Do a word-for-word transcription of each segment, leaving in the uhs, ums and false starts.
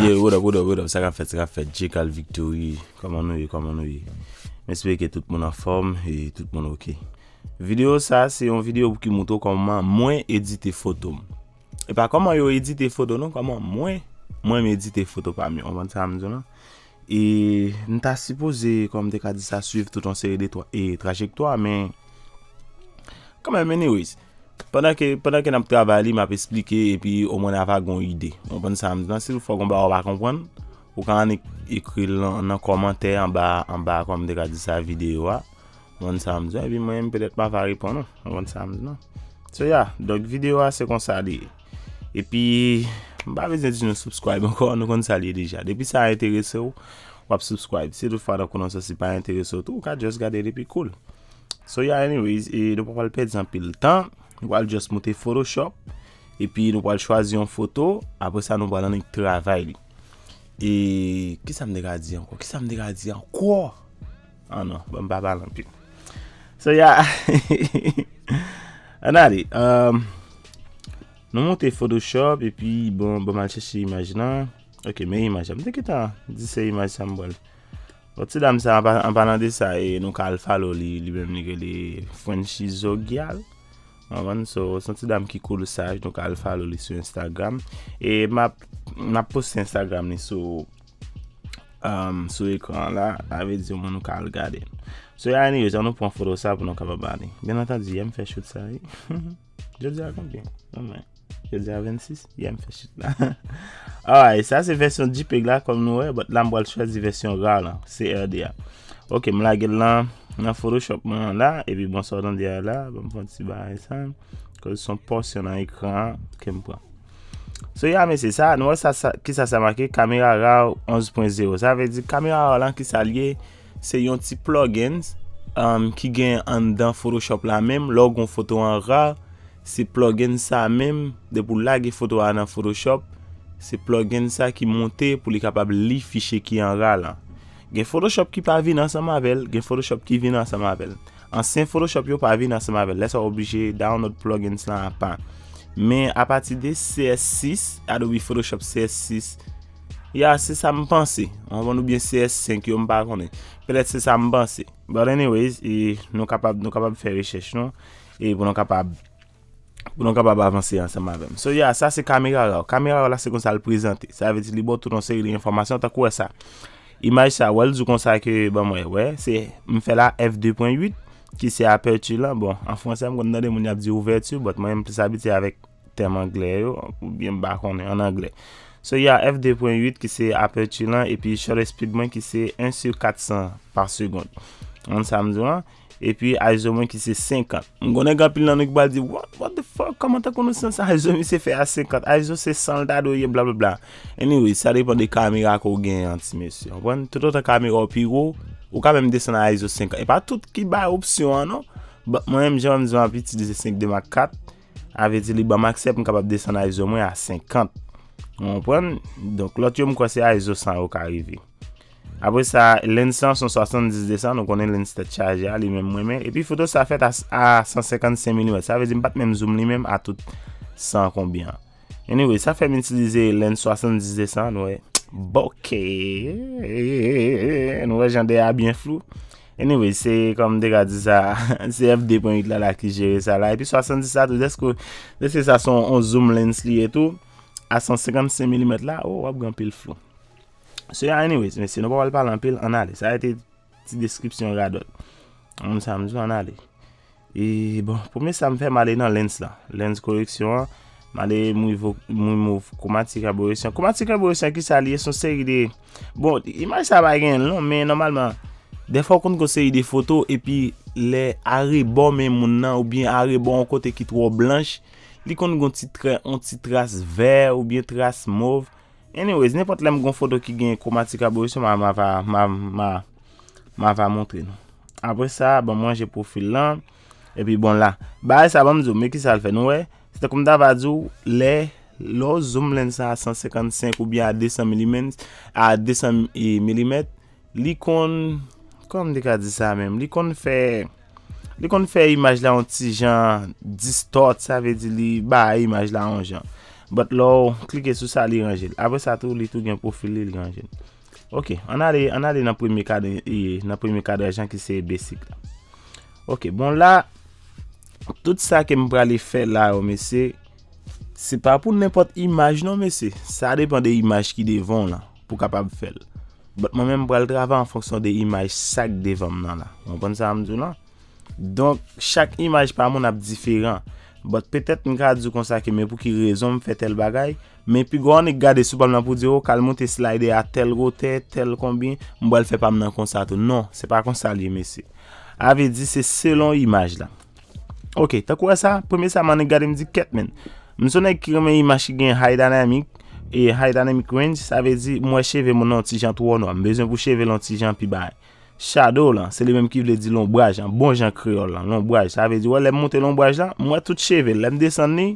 Yo, what up, what up, what up? Sa k ap fèt, sa k ap fèt? J Cal Victory, kòman nou ye, kòman nou ye? M espere ke tout moun anfòm e tout moun oke. Videyo sa, se yon videyo ki montre w kòman mwen edite foto m. E pa kòman yo edite foto, non, kòman mwen, mwen m edite foto pa m yo. Ou konprann sa m di w, non? E m ta sipoze, kòman m te ka di sa, swiv tout yon seri de twa-, e, trajektwa, men kanmenm, anyways, pandan ke, pandan ke n ap travay li, m ap esplike, epi omwen n ava gen yon ide. Ou konprann sa m di w, non? Si toutfwa gen yon bagay ou pa konprann, ou ka annik ekri l nan, nan kòmantè anba, anba, kòman m te ka di sa, videyo a. Ou konprann sa m di w, epi mwen menm, petèt m ava reponn ou. Ou konprann sa m di w, non? So, yeah, donk, videyo a, se konsa li ye. Epi, m pa bezwen di nou subscribe ankò, nou konn sa li ye deja. Depi sa enterese w, w ap subscribe. Si toutfwa, tankou nan sans li pa enterese w tou, ou ka just gade l epi cool. So, yeah, anyways, e nou pa pral pèdi anpil tan. Nou pral just moute Photoshop. Epi nou pral chwazi yon foto. Apre sa, nou pral annik travay li. E kisa m te ka di ankò? Kisa m te ka di ankò? Ah non, bon, m pa pale anpil. So, yeah. Ann ale. Um, nou moute Photoshop, epi bon, bon, m al chèche imaj lan. Ok, men imaj la. M te gentan di se imaj sa m pral. Bon, ti dam sa, an pa-, an palan de sa, e nou ka al follow li, li menm li rele Frenchy Zogyal. Ou konprann? So, se yon ti dam ki cool, saj, nou ka al follow li sou Instagram. E m ap, m ap poste Instagram li sou, um, sou ekran an la, sa vle di omwen nou ka al gade l. So, anyways, ann nou pran foto sa pou nou kapab ale. Byen antandi, yè m fè shoot sa, wi. Jodi a konbyen? Non, men. Jodi a vennsis, yè m fè shoot la. Alright, sa se vèsyon JPEG la, kòm nou wè, but la m pral chwazi vèsyon RAW lan, C R D a. Ok, m lage l nan, nan Photoshop mwen an la, epi bon, sa w tande a la, ban m fè yon ti bagay sa, cause se yon pòsyon nan ekran an ke m pran. So, yeah, mesye, sa, nou wè sa, sa, kisa sa make, kamera RAW onz pwen zewo. Sa vle di, kamera RAW lan, kisa l ye? Se yon ti plugins, um, ki gen anndan Photoshop la menm, lè w gen yon foto an RAW, se plugin sa menm, depi w lage foto a nan Photoshop, se plugin sa ki monte pou li kapab li fichye ki an RAW lan. Gen Photoshop ki pa vin ansanm avè l, gen Photoshop ki vin ansanm avè l. Ansyen Photoshop yo pa vin ansanm avè l. Lè sa w oblije download plugins lan apa. Men apati de C S sis, Adobe Photoshop C S sis, ya, se sa m panse. Ou konprann, oubyen C S senk yo, m pa konnen. Petèt se sa m panse. But anyways, e, nou kapab, nou kapab fè rechèch nou. E pou nou kapab pou nou kapab avanse ansanm avè m. So, yeah, sa se kamera RAW. Kamera RAW la, se konsa l prezante. Sa vle di li ba w tout yon seri de enfòmasyon, tankou wè sa. Imaj sa, wè l di w konsa ke, ban m wè, wè, se, m fè la F de pwen uit, ki se aperture lan. Bon, an fransè, m konn tande moun y ap di ouverture, but mwen, m plis abitye avèk tèm anglè yo, oubyen m pa konnen, an anglè. So, yeah, F de pwen uit, ki se aperture lan, epi shutter speed mwen, ki se en sur kat san pa segond. Ou konn sa m di w lan? Epi ISO mwen ki se senkant. M konnen gen anpil nan nou ki pral di, "What, what the fuck? Kòman tankou nou sans ISO misye fè a senkant? ISO se san l ta dwe ye, blablabla." Anyway, sa depann de kamera ke w genyen an, ti mesye. Ou konprann? Toutotan kamera w pi wo, ou ka menm desann a ISO senkant. E pa tout ki bay opsyon an, non. But mwen menm, jan m di, m ap itilize senk de Mark kat. Sa vle di li ban m aksè pou m kapab desann ISO mwen a senkant. Ou konprann? Donk, lòt yo, m kwè se ISO san yo ka rive. Apre sa, lens lan se yon swasanndiz desan, nou konnen lens tèt chaje a, li menm mwen renmen. Epi foto sa fèt a, a san senkannsenk milimèt, sa vle di m pa t menm zoom li menm a tout san konbyen an. Anyway, sa fè m itilize lens swasanndiz desan, nou wè. Bokeh. Nou wè jan dèyè a byen flou. Anyway, se kòm m te ka di sa, se F de pwen uit la, la ki jere sa la. Epi swasanndiz sa tou, dèske, dèske sa se yon, yon zoom lens li ye tou, a san senkannsenk milimèt la, oh, w ap gen anpil flou. So, yeah, anyways, mesye, nou pa pral pale anpil, ann ale. Sa a te ti deskripsyon radòt. Ou konn sa m di w, ann ale. E, bon, premye sa m fè, m ale nan lens lan. Lens koreksyon an, m ale remove, remove chromatic aberration. Chromatic aberration, kisa li ye? Se yon seri de, bon, imaj sa pa gen non, men nòmalman, dèfwa w konn gen yon seri de foto, epi lè arebò men moun nan, oubyen arebò yon kote ki twò blanch, li konn gen yon ti tra-, yon ti tras vè, oubyen tras mov. Anyways, nenpòt lè m gen yon foto ki gen chromatic aberration, m a, m a, m a, m a, m a, m a montre nou. Apre sa, ban m ranje pwofil lan. Epi bon la, bagay sa, ban m di w, men kisa l fè, nou wè? Se tankou m ta va di w, lè, lè w zoom lens sa a san senkannsenk oubyen a desan milimèt, a desan milimèt, li konn, kòman m te ka di sa menm? Li konn fè, li konn fè imaj la yon ti jan distort, sa vle di li bay imaj la yon jan. But lè w klike sou sa, li ranje l. Apre sa tou, li tou gen pwofil li, li ranje l. Ok, ann ale, ann ale nan premye kad, e, nan premye kadraj lan ki se basic la. Ok, bon la, tout sa ke m prale fè la yo, mesye, se pa pou nenpòt imaj non, mesye. Sa depann de imaj ki devan w lan pou w kapab fè l. But mwen menm, m pral travay an fonksyon de imaj sa k devan m nan la. Ou konprann sa m di w lan? Donk, chak imaj pa moun ap diferan. But petèt m ka di w konsa ke men pou ki rezon m fè tèl bagay, men pi gwo annik gade sou pa m nan pou di, o, k al moute slider a tèl wotè, tèl konbyen, m pral fè pa m nan konsa tou. Non, se pa konsa l ye, mesye. A vle di, se selon imaj la. Ok, tankou wè sa, premye sa m annik gade, m di, kèt, men. M se yon nèg ki renmen imaj ki gen high dynamic, e high dynamic range, sa vle di, m wè cheve moun nan yon ti jan twò nwa. M bezwen pou cheve l yon ti jan pi bay. Shadow lan, se li menm ki vle di lonbraj lan, bon jan kreyòl lan, lonbraj. Sa vle di, wè, lè m moute lonbraj lan, m wè tout cheve l. Lè m desann li,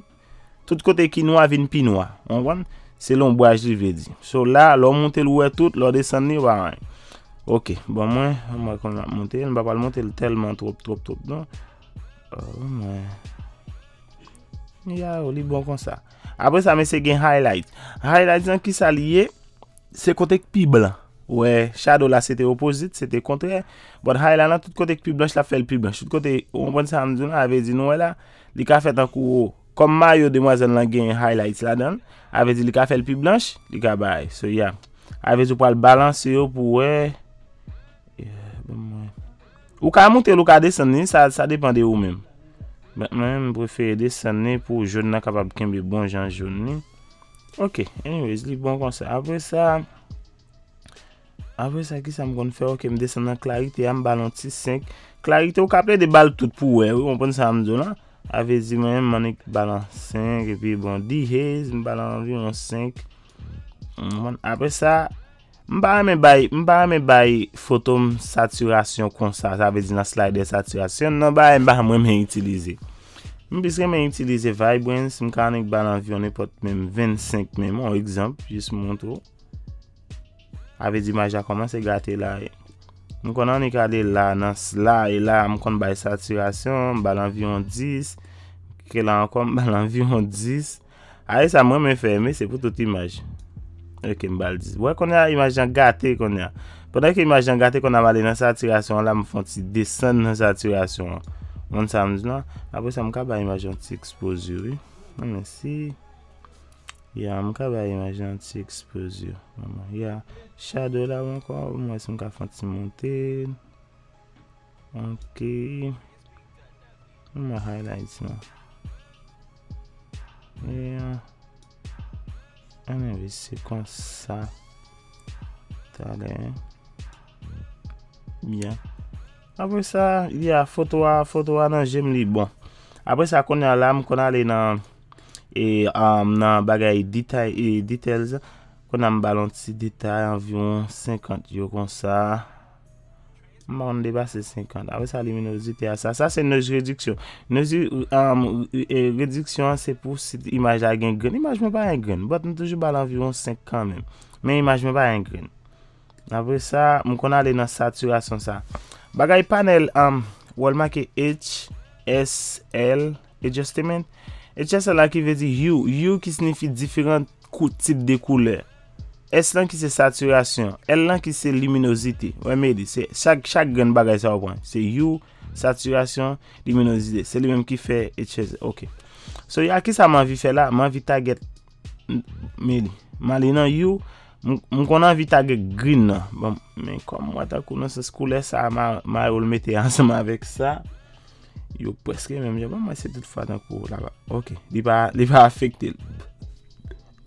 tout kote ki nwa vin pi nwa. Ou konprann? Se lonbraj li vle di. So la, lè w moute l, ou wè tout, lè w desann li, ou pa anyen. Ok, bon, mwen, mwen konn ap moute l, m pa pral moute l tèlman twòp, twòp, twòp, non. Oh, mwen. Ya, li bon konsa. Apre sa, mesye, gen highlight. Highlight lan, ki sa li ye? Se kote k pi blan. Ou wè, shadow la, se te opposite, se te kontrè. But highlight lan, tout kote k pi blanch, l ap fè l pi blanch. Tout kote, ou konprann sa m di w la, a vle di, nou wè la, li ka fè tankou, kòm mayo demwazèl lan gen highlights ladan l, a vle di, li ka fè l pi blanch, li ka bay. So, yeah. A vle di, ou pral balanse yo pou wè. Yeah, ban mwen. Ou ka moute l, ou ka desann li, sa, sa depann de ou menm. But mwen, m prefere desann li pou jòn nan kapab kenbe bon jan jòn li. Ok, anyways, li bon konsa. Apre sa, apre sa, ki sa m konn fè? Ok, m desann nan klarite a, m ba l yon ti senk. Klarite, ou ka plede ba l tout pou wè, wi, ou konprann sa m di w lan? A vle di, mwen menm, m annik ba l yon senk, epi bon, dehaze, m ba l anviwon senk. Ou konprann? Apre sa, m pa renmen bay, m pa renmen bay foto m satirasyon konsa, sa vle di nan slider satirasyon, nan bagay m pa renmen itilize. M plis renmen itilize vibrance, m ka annik ba l anviwon nenpòt menm vennsenk menm, yon egzanp, jis montre w. A vle di imaj la kòmanse gate la. M konn annik ale la, nan s-, la, e la, m konn bay satirasyon, m ba l anviwon dis. Ke la ankò, m ba l anviwon dis. A, e sa m renmen fè, men se pou tout imaj. Ok, m ba l dis. Wè, kounye a, imaj lan gate, kounye a. Pandan ke imaj lan gate, kounye a, m ale nan satirasyon an la, m fè yon ti desann nan satirasyon an. Ou konn sa m di lan? Apre sa, m ka bay imaj lan ti ekspoze, wi. Ann mèsi. Ya, m ka bay imaj lan ti ekspoze. Ya, shadow la ankò, m wè si m ka fè yon ti monte. Ok. M wè highlights lan. Ya. Anyway, se konsa. Talè. Byen. Apre sa, ya, foto a, foto a nan je m li bon. Apre sa, kounye a la, m konn ale nan, e, um, nan bagay detay, e, details. Kounye a m ba l yon ti detay, anviwon senkant yo konsa. M pa konn depase senkant. Apre sa, liminozite a, sa, sa se notch rediksyon. Notch, um, e, rediksyon an, se pou si imaj la gen grenn. Imaj mwen pa gen grenn, but m toujou ba l anviwon senk kanmenm. Men imaj mwen pa gen grenn. Apre sa, m konn ale nan satirasyon sa. Bagay panèl, um, wè l make H S L, adjustment. H S L la ki vle di hue, hue ki siyifi diferan kou-, tip de koulè. S lan ki se satirasyon, L lan ki se liminozite. Wè, medi, se chak, chak grenn bagay sa w pran. Se hue, satirasyon, liminozite. Se li menm ki fè H S L. Ok. So, a ki sa m anvi fè la? M anvi target M-, men li. M ale nan hue, m, m konn anvi target green nan. Bon, men kòm mwen tankou nan sans koulè sa, ma, mayo l mete ansanm avèk sa, yo prèske menm jan. Bon, mwen se tout fwa tankou la. Ok, li pa, li pa afekte l.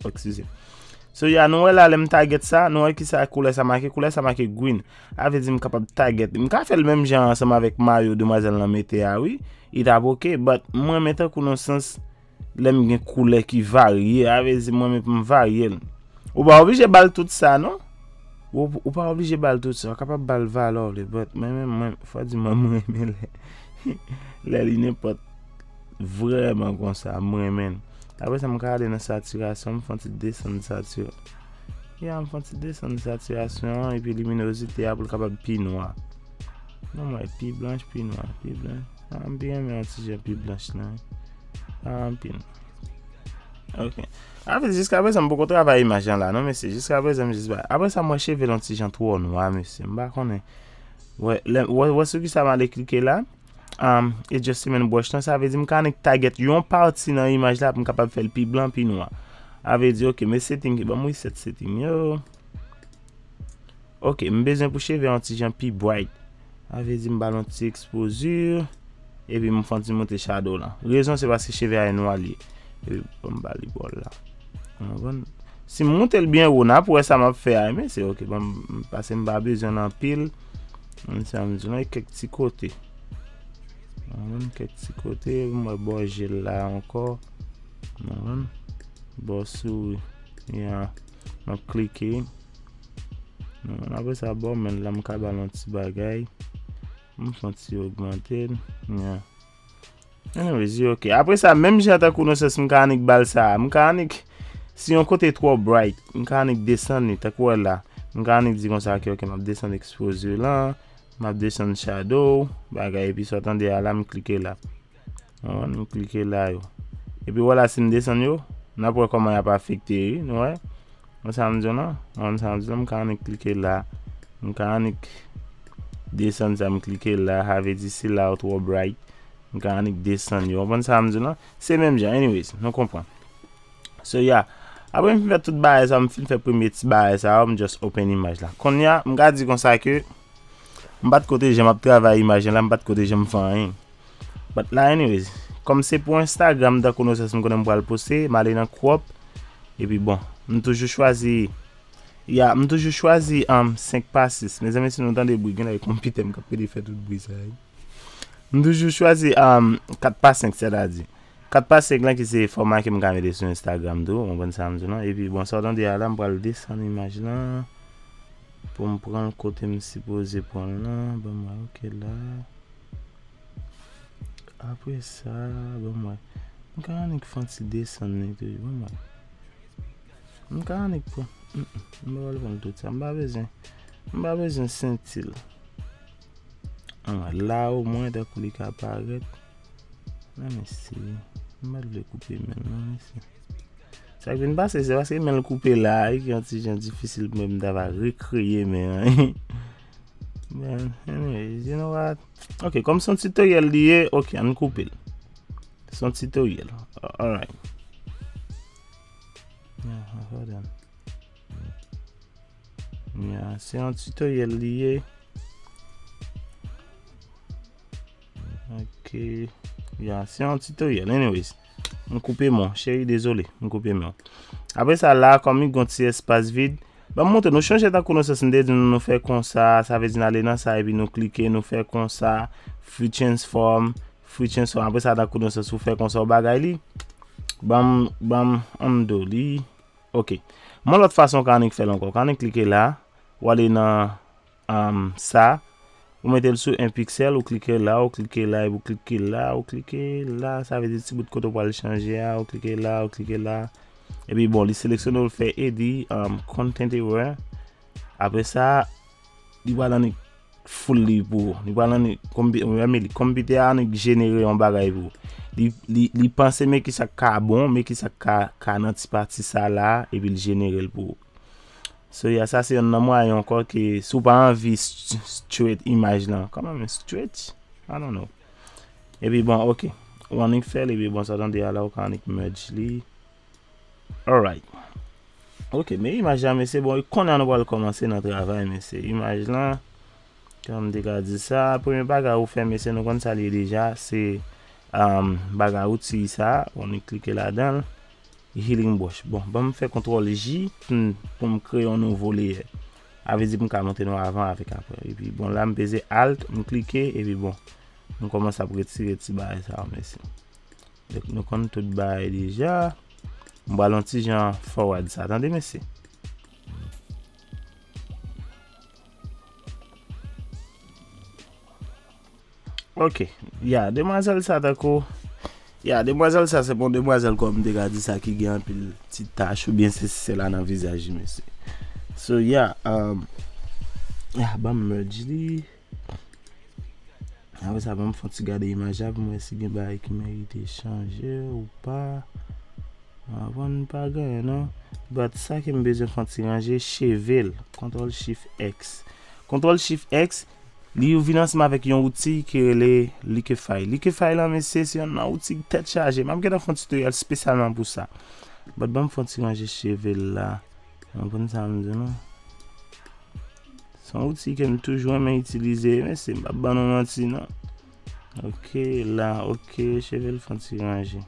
Eskize. So, ya, nou wè la, lè m target sa, nou wè ki sa koulè sa make, koulè sa make green. A vle di m kapab target. M ka fè l menm jan ansanm avèk mayo demwazèl lan mete a, wi. Li t ap ok, but mwen, men tankou nan sans, lè m gen koulè ki varye, a vle di mwen menm pou m varye l. Ou pa oblije ba l tout sa, non. Ou, ou pa oblije ba l tout sa. Ou kapab ba l valè w vle, but mwen menm, mwen, fò di mwen, mwen renmen lè, lè li nenpòt vrèman konsa, mwen renmen l. Apre sa, m ka ale nan satirasyon, m fè yon ti desann satirasyon. Ya, m fè yon ti desann satirasyon an, epi liminozite a pou l kapab pi nwa. Non, mwen, pi blanch, pi nwa, pi blanch. A, m pi renmen yon ti jan pi blanch lan. A, anpil. Ok. Apre, jiska prezan, m poko travay imaj lan la, non, mesye. Jiska prezan, m jis ba. Apre sa, m wè cheve l yon ti jan twò nwa, mesye. M pa konnen. Wè, lè, wè, wè sou ki sa m ale klike la. Um, adjustment brush lan, sa vle di m ka annik target yon pati nan imaj la pou m kapab fè l pi blan, pi nwa. A vle di, ok, men setting, ban m reset setting yo. Ok, m bezwen pou cheve yon ti jan pi bright. A vle di m ba l yon ti exposure. Epi m fè yon ti moute shadow lan. Rezon se paske cheve a e nwa li ye. Epi ban m ba li bò la. Ou konprann? Si m moute l byen wo, n ap wè sa m ap fè a, men se ok. Ban m, paske m pa bezwen l anpil. Mwen sa m di nou, e kèk ti kote. Ou konprann? Kèk ti kote, m wè bò je l la ankò. Ou konprann? Bò souri. Ya. M ap klike. Ou konprann? Apre sa, bò men la, m ka ba l yon ti bagay. M fè yon ti ogmante l. Ya. Anyways, ok. Apre sa, menm jan tankou nou sens, m ka annik ba l sa. M ka annik, si yon kote twò bright, m ka annik desann li, tankou wè la. M ka annik di konsa ke, ok, m ap desann exposure lan, m ap desann shadow, bagay, epi sa w tande a la, m klike la. Ou konprann? M klike la yo. Epi wè la, si m desann yo, n ap wè kòman y ap afekte, wi, nou wè. Ou konn sa m di w lan? Ou konn sa m di w lan? M ka annik klike la. M ka annik desann sa, m klike la. Sa vle di si la yo twò bright. M ka annik desann yo. Ou konprann sa m di w lan? Se menm jan. Anyways, nou konprann. So, yeah. Apre m fin fè tout bagay sa, m fin fè premye ti bagay sa yo, m just open imaj la. Kounye a, m ka di konsa ke m pa t ko te janm ap travay imaj lan la, m pa t ko te janm fè anyen. But la, anyways, kòm se pou Instagram, tankou nou sens m konnen m pral poste, m ale nan crop. Epi bon, m toujou chwazi, ya, m toujou chwazi, um, senk pa sis. Mezanmi, si nou tande bri, gen lè e konpitè m k ap pede fè tout bri sa yo. M toujou chwazi, um, kat pa senk, sètadi. Kat pa senk lan ki se fòma ke m ka mete sou Instagram tou, ou konprann sa m di w lan. Epi bon, sa w tande a la, m pral desann imaj lan pou m pran l kote m sipoze pran l lan. Ban m wè, ok la. Apre sa, ban m wè. M ka annik fè yon ti desann li toujou, ban m wè. M ka annik pran. Mm, mm, m pa pral pran tout sa. M pa bezwen. M pa bezwen senti l. Ah, la omwen, tankou li ka parèt. Nan, mesye. M pa t vle koupe men l, non, mesye. Sa k vin pase, se paske men l koupe la, e ki yon ti jan difisil pou mwen, m ta va rekreye men an. But, anyways, you know what? Ok, kòm se yon tutorial li ye, ok, ann koupe l. Se yon tutorial. Alright. Yeah, hold on. Yeah, se yon tutorial li ye. Ok. Yeah, se yon tutorial. Anyways, m koupe men w, cheri, dezole, m koupe men w. Apre sa, la, kòm li gon ti espas vid, ban m montre nou, chonje tankou nou sens m te di nou, nou fè konsa, sa vle di n ale nan sa, epi nou klike, nou fè konsa, free transform, free transform. Apre sa, tankou nou sens ou fè konsa, ou bagay li. Ban m, ban m, undo li. Ok. Men lòt fason w ka annik fè l ankò. W ka annik klike la, w ale nan, um, sa. Ou mete l sou en piksèl, ou klike la, ou klike la, epi ou klike la, ou klike la. Sa vle di ti bout kote w pral chanje a, ou klike la, ou klike la. Epi bon, li seleksyone, ou fè edi, um, content error. Apre sa, li pral annik full li pou ou. Li pral annik konpi-, men li, konpitè a annik jenere yon bagay pou ou. Li, li, li panse men kisa k ka bon, men kisa k ka, ka nan ti pati sa la, epi l jenere l pou ou. So, yeah, sa se yonn nan mwayen ankò ke si w pa anvi st-, straight imaj lan. Kòman men straight? I don't know. Epi bon, ok. Ou annik fè l, epi bon, sa w tande a la, ou ka annik merge li. Alright. Ok, men imaj la, mesye, bon, kounye a nou pral kòmanse nan travay, mesye. Imaj lan, kòm m te ka di sa, premye bagay ou fè, mesye, nou konn sa l ye deja, se, um, bagay outi sa, ou annik klike ladan l. Healing brush. Bon, ban m fè kontwòl J pou m, pou m kreye yon nouvo layer. A vle di m ka montre nou avan avèk apre. Epi bon, la m peze Alt, m klike, epi bon, m kòmanse ap retire ti bagay sa yo, mesye. Donk nou konn tout bagay deja. M pral yon ti jan forward sa, tande, mesye. Ok, ya, demwazèl sa tankou, ya, demwazèl sa se bon demwazèl kòm m te ka di sa ki gen anpil ti tach oubyen sesi sela nan vizaj li, mesye. So, ya, um, ya, ban m merge li. Apre sa, ban m fè yon ti gade imaj la pou m wè si gen bagay ki merite chanje ou pa. Avan n pa genyen non. But sa ke m bezwen fè yon ti ranje, cheve l. Kontwòl Shift X. Kontwòl Shift X, li vin ansanm avèk yon outil ki rele Liquify. Liquify lan, mesye, se yon nan outil tèt chaje. M ap gentan fè yon tutorial spesyalman pou sa. But ban m fè yon ti ranje cheve l la. Ou konprann sa m di nou? Se yon outil ke m toujou renmen itilize, mesye, m p ap ban nou manti non. Ok, la, ok, cheve l fè yon ti ranje.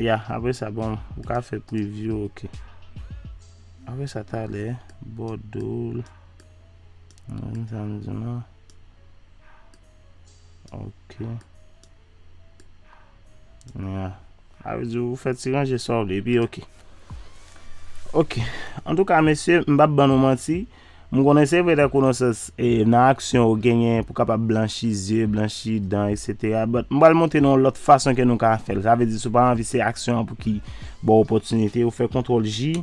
Ya, apre sa, bon, ou ka fè preview, ok. Apre sa, talè, bòdò l. Ou konprann sa m di nou? Ok. Ya. A vle di ou fè ti ranje sa w vle, epi ok. Ok. Antouka, mesye, m p ap ban nou manti. M konnen se vre, tankou nan sans, e, nan aksyon ou genyen pou kapab blanchi zye, blanchi dan, etsetera. But m pral montre nou yon lòt fason ke nou ka fè l. Sa vle di, si w pa anvi se aksyon an pou ki ba w opòtinite, ou fè kontwòl J.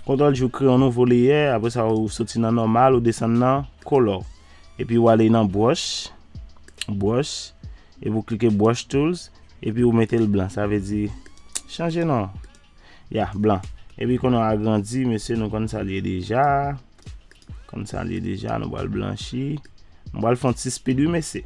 Kontwòl J, ou kreye yon nouvo layer, apre sa, ou soti nan nòmal, ou desann nan color. Epi ou ale nan brush, brush, epi ou klike brush tools, epi ou mete l blan. Sa vle di, chanje non. Ya, blan. Epi kounye a agrandi, mesye, nou konn sa l ye deja. Konn sa l ye deja, nou pral blanchi. Nou pral fè yon ti speed, wi, mesye.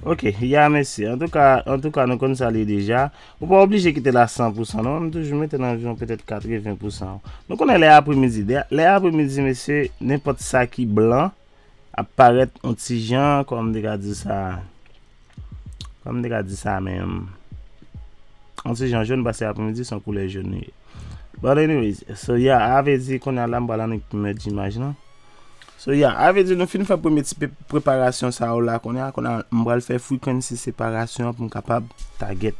Ok, ya, mesye. Antouka, antouka, nou konn sa l ye deja. Ou pa oblije kite l a san pou san, non. M toujou mete l anviwon petèt katreven pou san. Nou konnen lè apremidi. Lè, lè apremidi, mesye, nenpòt sa ki blan ap parèt yon ti jan, kòman m te ka di sa? Kòman m te ka di sa menm? Yon ti jan jòn, paske apremidi se yon koulè jòn li ye. But anyways, so yeah, a vle di kounye a la m pral annik merge imaj lan. So yeah, a vle di nou fin fè premye ti pe-, preparasyon sa yo la kounye a, kounye a m pral fè frequency separasyon an pou m kapab target,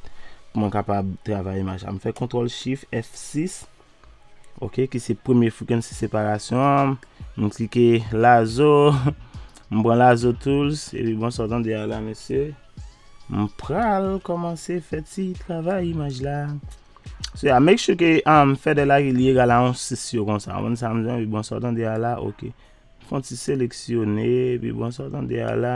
pou mwen kapab travay imaj la. M fè kontwòl Shift F sis. Ok, ki se premye frequency separasyon an. M klike lasso, m pran lasso tools, epi bon sa w tande a la, mesye. M pral kòmanse fè ti travay imaj la. So, yeah, make sure ke, um, feather la li egal a yon sis yo konsa. Ou konn sa m di, epi bon sa w tande a la, ok. Fè yon ti seleksyone, epi bon sa w tande a la.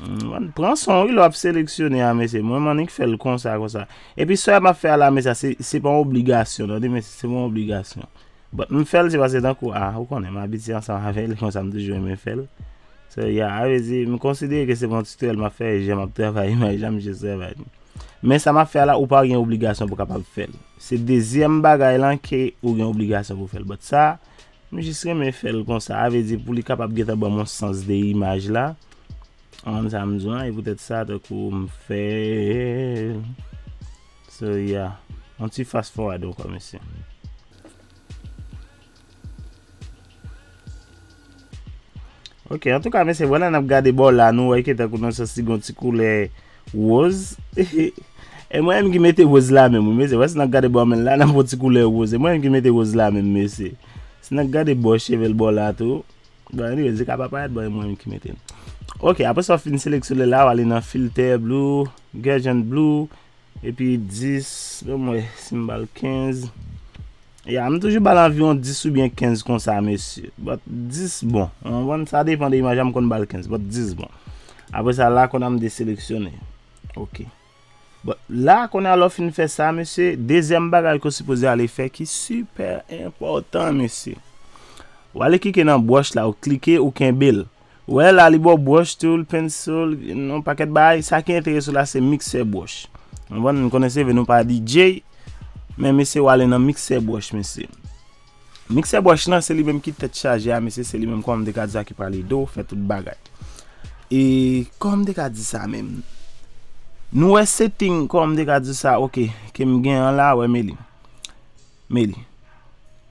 Mm, pran son wi lè w ap seleksyone a, mesye. Mwen, m annik fè l konsa, konsa. Epi sa m ap fè a la, mesye, se, se pa yon obligasyon, tande, mesye, se pa yon obligasyon. But m fè l, se paske tankou, ah, ou konnen, m abitye ansanm avè l, konsa m toujou renmen fè l. So, yeah, a vle di, m konsidere ke se pa yon tutorial m ap fè, e jan m ap travay imaj la, m jis travay li. Men sa m ap fè a la, ou pa gen obligasyon pou kapab fè l. Se dezyèm bagay lan ke ou gen obligasyon pou fè l. But sa, m jis renmen fè l konsa. A vle di, pou li kapab gentan ban m yon sans de imaj la. Ou konn sa m di w lan, e poutèt sa, tankou m fè l. So, yeah. Yon ti fast forward ankò, mesye. Ok, antouka, mesye, vwala n ap gade bò la, nou wè ke tankou nan sans li gon ti koulè woz. E mwen menm ki mete woz la menm, wi, mesye. Wè, si n ap gade bò men la, n ap wè ti koulè woz. E mwen menm ki mete woz la menm, mesye. Si n ap gade bò cheve l bò la tou. Bon, anyway, li ka pa parèt, bon, e mwen menm ki mete l. Ok, apre sa w fin seleksyone la, w ale nan filter blue, gradient blue, epi dis, ban m wè si m ba l kenz. Ya, m toujou ba l anviwon dis oubyen kenz konsa, mesye. But dis bon. Ou konprann? Sa depann de imaj la, m konn ba l kenz, but dis bon. Apre sa, la, kounye a m deseleksyone. Ok. But la, kounye a, lè w fin fè sa, mesye, dezyèm bagay ke w sipoze ale fè ki sipè enpòtan, mesye. Ou ale klike nan brush la, ou klike, ou kenbe l. Ou wè la, li ba w brush tool, pencil, yon pakèt bagay. Sa ki enterese w la, se mixer brush. Ou konprann? Nou konnen se vre nou pa D J, men mesye, w ale nan mixer brush, mesye. Mixer brush lan, se li menm ki tèt chaje a, mesye, se li menm, kòman m te ka di sa, ki pral ede w fè tout bagay. E kòman m te ka di sa menm? Nou wè setting, kòman m te ka di sa, ok, ke m gen an la, wè, men li. Men li.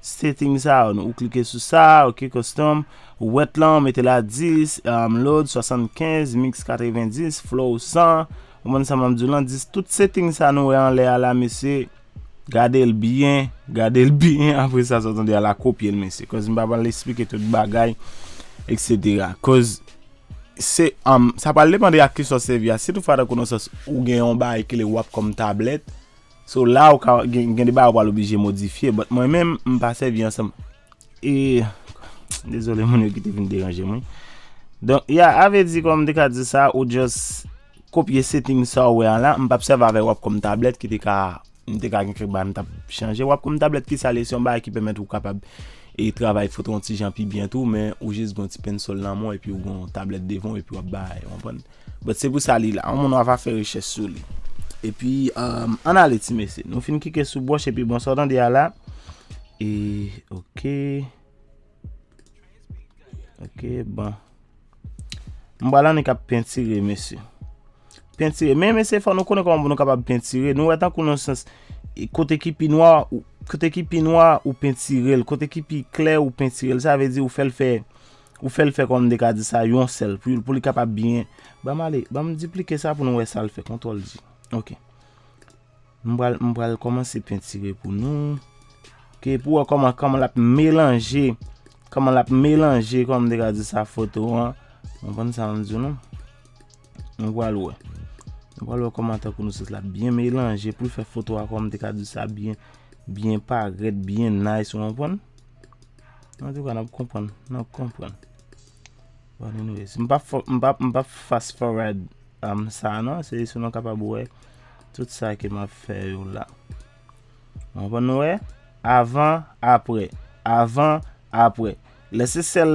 Setting sa yo, ou klike sou sa, ok, custom, wet lan, ou mete l a dis, um, load swasannkenz, mix katrevenndis, flow san, ou konprann sa m ap di w lan, dis, tout setting sa nou wè anlè a la, mesye, gade l byen, gade l byen, apre sa, sa w tande a la, kopye l, mesye, cause m pa pral esplike tout bagay, etsetera. Cause se, um, sa pral depann de ak kisa w sèvi a. Si toutfwa, tankou nan sans, ou gen yon bagay ki rele wap kòm tablèt, so, la, ou ka gen, gen de bagay ou pral oblije modifye, but mwen menm, m pa sèvi ansanm. E, dezole, moun yo ki te vin deranje m, wi. Donk, ya, a vle di, kòm m te ka di sa, ou just kopye setting sa w wè an la. M p ap sèvi avè Wacom tablèt ki te ka, m te ka gen kèk bagay m t ap chanje. Wacom tablèt ki sa l ye, se yon bagay ki pèmèt ou kapab e travay foto yon ti jan pi byen tou, men ou jis gen yon ti pensèl nan men w epi ou gen yon tablèt devan w epi w ap bay, w konprann? But se pou sa li la. Yon moun w ap fè rechèch sou li. Epi, um, ann ale ti mesye. Nou fin klike sou brush epi bon, sa w tande a la. E, ok. Ok, bon. M pral annik ap pentire, mesye. Pentire. Men, mesye, fò nou konnen kòman pou nou kapab pentire. Nou wè tankou nan sans, e, kote ki pi nwa, ou, kote ki pi nwa, ou pentire l. Kote ki pi klè, ou pentire l. Sa vle di, ou fè l fè, ou fè l fè, kòm m te ka di sa, yon sèl. Pou, pou li kapab byen. Ban m ale, ban m diplike sa pou nou wè sa l fè. Kontwòl D. Ok. M pral, m pral kòmanse pentire pou nou. Ok, pou wè kòman, kòman l ap melanje, kòman l ap melanje, kòman m te ka di sa, foto an. W konprann sa m di w, non? Nou pral wè. Nou pral wè kòman tankou nou sòs la byen melanje pou l fè foto a, kòman m te ka di sa, byen, byen parèt, byen nice, w konprann? Antouka, n ap konprann, n ap konprann. Bon, anyways, m p ap fo-, m p ap, m p ap fast forward, um, sa non, se jis pou nou kapab wè tout sa ke m ap fè yo la. W konprann nou wè? Avan, aprè. Avan, aprè. Lè se sèl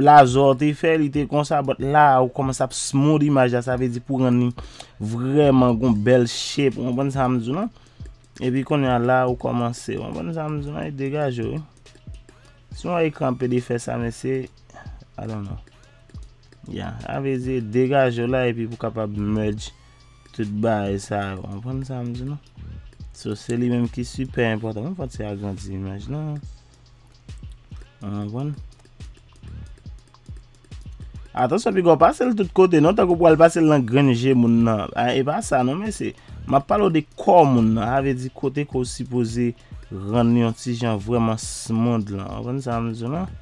blazò te fè, li te konsa, but la, ou kòmanse ap smooth imaj la, sa vle di pou rann li vrèman gon bèl shape. W konprann sa m di w, non? Epi kounye a la, ou kòmanse. W konprann sa m di w, non? E degaje w, wi. Si w wè ekran ap pede fè sa, mesye, I don't know. Ya, sa vle di degaje w la epi pou kapab merge tout bagay sa yo. W konprann sa m di nou? So, se li menm ki sipè enpòtan. Mwen fòk se agrandi imaj lan. W konprann? Atansyon, piga w pase l tout kote, non, tankou pou al pase l nan grenn je moun nan. A, e pa sa, non, mesye. M ap pale w de kò moun nan. Sa vle di kote ke w sipoze rann li yon ti jan vrèman smooth lan. W konprann sa m di w lan?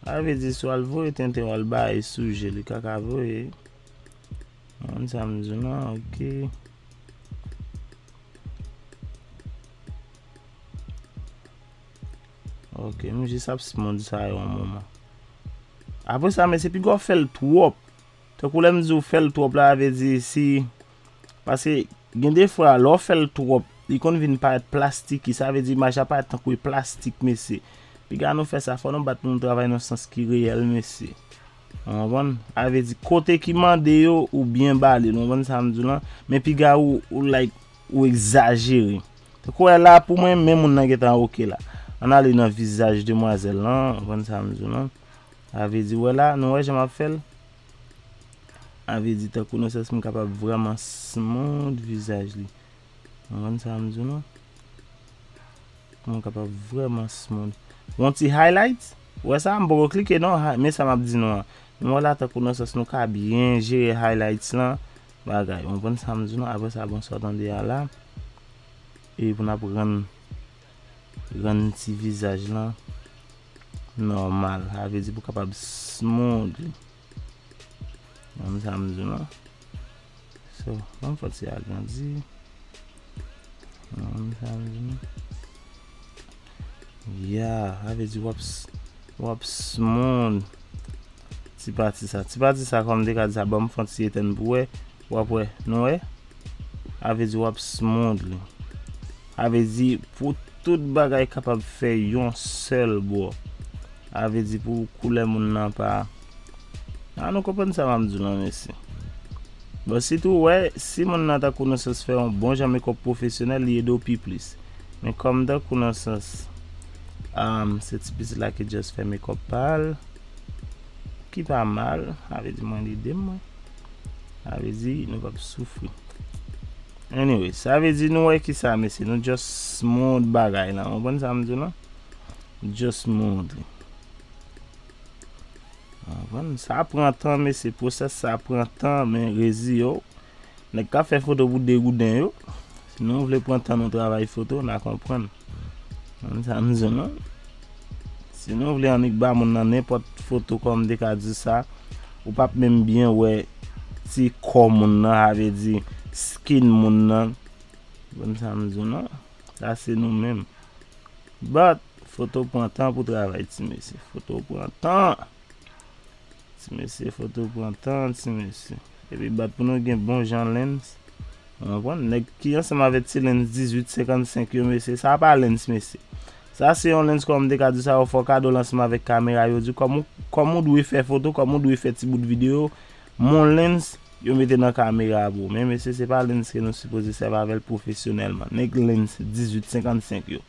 Sa vle di, si w al voye tenten, w al bay sou je, li ka ka voye. W konprann sa m di w lan? Ok. Ok, m jis ap smooth sa yo yon moman. Apre sa, mesye, piga w fè l twòp. Tankou lè m di w fè l twòp la, sa vle di si, paske gen de fwa, lè w fè l twòp, li konn vin parèt plastiki, sa vle di imaj la parèt tankou e plastik, mesye. Piga nou fè sa, fò nou bat pou nou travay nan sans ki reyèl, mesye. W konprann? Sa vle di kote ki mande yo, ou byen ba li l, w konprann sa m di w lan? Men piga ou, ou like, ou egzajere. Tankou wè la, pou mwen, men moun nan gentan ok la. Ann ale nan vizaj demwazèl lan, w konprann sa m di w lan? Sa vle di, wè la, nou wè jan m ap fè l? Sa vle di, tankou nan sans m kapab vrèman smooth vizaj li. W konprann sa m di w lan? Pou mwen kapab vrèman smooth. Yon ti highlight. Wè sa, m poko klike non, ha-, men sa m ap di nou an. Men wè la, tankou nan sans nou ka byen jere highlights lan, bagay. W konprann sa m di w lan? Apre sa, bon, sa w tande a la. E pou n ap rann, rann ti vizaj lan nòmal. Sa vle di pou kapab smooth li. W konprann sa m di w lan? So, ban m fè ti agrandi. Nan, sa m di nou. Ya, sa vle di w ap s-, w ap smooth ti pati sa. Ti pati sa, kòm m te ka di sa, ban m fè yon ti etèn pou wè. W ap wè, nou wè? Sa vle di w ap smooth li. Sa vle di pou tout bagay kapab fè yon sèl bò. Sa vle di pou koulè moun nan pa. A, nou konprann sa m ap di w lan, mesye. Bon, sitou, wè, si moun nan tankou nan sans fè yon bon jan makeup pwofesyonèl, li ede w pi plis. Men kòm tankou nan sans, um, se ti pitit la ki just fè makeup pa l, ki pa mal, sa vle di mwen l ede m, mwen. Sa vle di nou p ap soufri. Anyway, sa vle di nou wè ki sa, mesye, nou just smooth bagay lan. Ou konprann sa m di w lan? Just smooth li. Konprann? Sa pran tan, mesye, pwosès sa pran tan, men rezi yo. Nèg k ap fè foto pou degouden yo. Si nou vle pran tan nou travay foto, n a konprann. Konn sa m di w, non? Si nou vle annik ba moun nan nenpòt foto, kòm m te ka di sa, ou p ap menm byen wè ti kò moun nan, sa vle di skin moun nan. Konn sa m di w, non? Sa se nou menm. But, foto pran tan pou travay, ti mesye. Foto pran tan. Mesye, foto pran tan, ti mesye. Epi bat pou nou gen bon jan lens. Ou konprann? Nèg ki ansanm avèk ti lens dizuit senkannsenk yo, mesye, sa pa lens, mesye. Sa se yon lens, kòm m te ka di sa, yo fè w kado l ansanm avèk kamera, yo di kòm ou, kòm ou dwe fè foto, kòm ou dwe fè ti bout videyo, men yon lens yo mete nan kamera pou ou. Men, mesye, se pa lens ke nou sipoze sèvi avè l pwofesyonèlman. Nèg lens dizuit senkannsenk yo.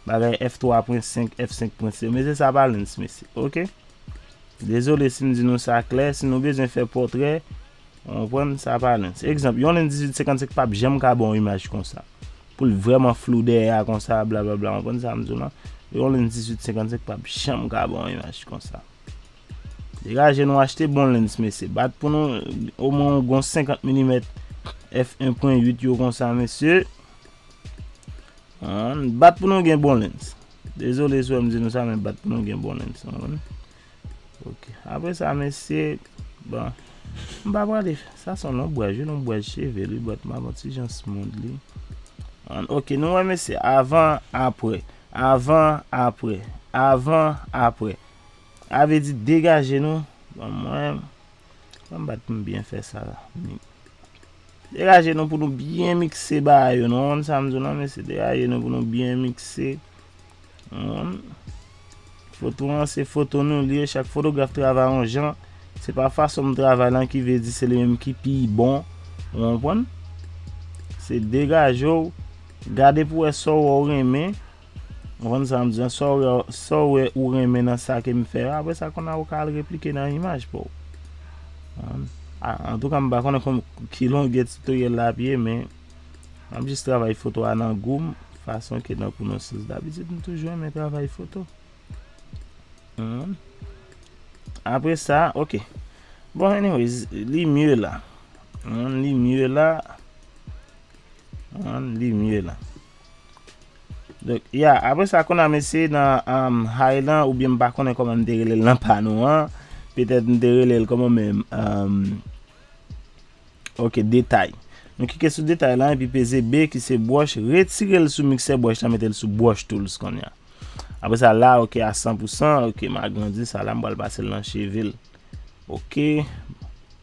Bagay F twa pwen senk, F senk pwen senk. Mesye, sa pa lens, mesye. Oke? Dezole si m di nou sa klè, si nou bezwen fè pòtrè, ou konprann, sa pa lens. Egzanp, yon lens dizuit senkannsenk p ap janm ka ba w imaj konsa. Pou l vrèman flou dèyè a konsa, blablabla, ou konprann sa m di w lan? Yon lens dizuit senkannsenk p ap janm ka ba w imaj konsa. Degaje nou achte bon lens, mesye. Bat pou nou, omwen yon gon senkant milimèt F yen pwen uit yo konsa, mesye. Ann, bat pou nou gen bon lens. Dezole si w wè m di nou sa, men bat pou nou gen bon lens, ou konprann? Ok. Apre sa, mesye, bon, m pa prale, sa se yon lonbraj, wi, lonbraj cheve li, but m ap yon ti jan smooth li. Ann, ok, nou wè, mesye, avan, apre. Avan, apre. Avan, apre. A vle di, degaje nou. Bon, mwen, mwen m bat pou m byen fè sa la. Degaje nou pou nou byen mikse bagay yo, nou konprann sa m di w lan, mesye? Degaje nou pou nou byen mikse. Ou konprann? Foto an, se foto nou li ye, chak fotograf travay yon jan. Se pa fason m travay lan ki vle di se li menm ki pi bon. Ou konprann? Se degaje w, gade pou wè sa w wè w renmen. Ou konprann sa m di an? Sa w wè, sa w wè ou renmen nan sa ke m fè a, apre sa, kounye a ou ka al replike nan imaj pa w. An, a, antouka, m pa konnen kòm, ki longè tutorial la ap ye, men m ap jis travay foto a nan gou m, fason ke nan konesans. Dabitid, m toujou renmen travay foto. An. Apre sa, ok. Bon, anyways, li mye la. An, li mye la. An, li mye la. Donk, ya, apre sa, kounye a, mesye, nan, um, high lan, oubyen m pa konnen kòman m te rele l nan pa nou an. Petèt m te rele l kòman menm, um, ok, detay. Nou klike sou detay lan, epi peze B, ki se brush, retire l sou mixer brush lan, mete l sou brush tools kounye a. Apre sa, la, ok, a san pou san, ok, m agrandi sa la, m pral pase l nan cheve l. Ok,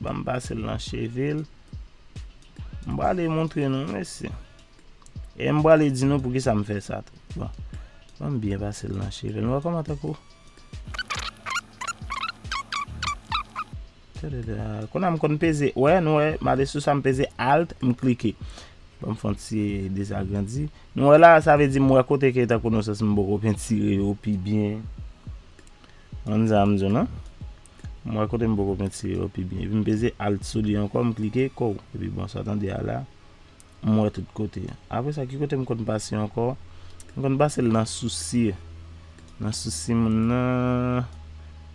ban m pase l nan cheve l. M prale montre nou, mesye. E m prale di nou poukisa m fè sa tou. Bon, ban m byen pase l nan cheve l. Nou wè kòman tankou. Tadada. Kounye a m konn peze. Wè, nou wè, m ale sou sa, m peze Alt, m klike. Ban m fè yon ti dezagrandi. Nou wè la, sa vle di m wè kote ke tankou nan sans m poko pentire yo pi byen. Konn sa m di w lan. M wè kote m poko pentire yo pi byen. Epi m peze Alt sou li ankò, m klike kò. Epi bon, sa w tande a la. M wè tout kote. Apre sa, ki kote m konn pase ankò? M konn pase l nan sousi. Nan sousi moun nan.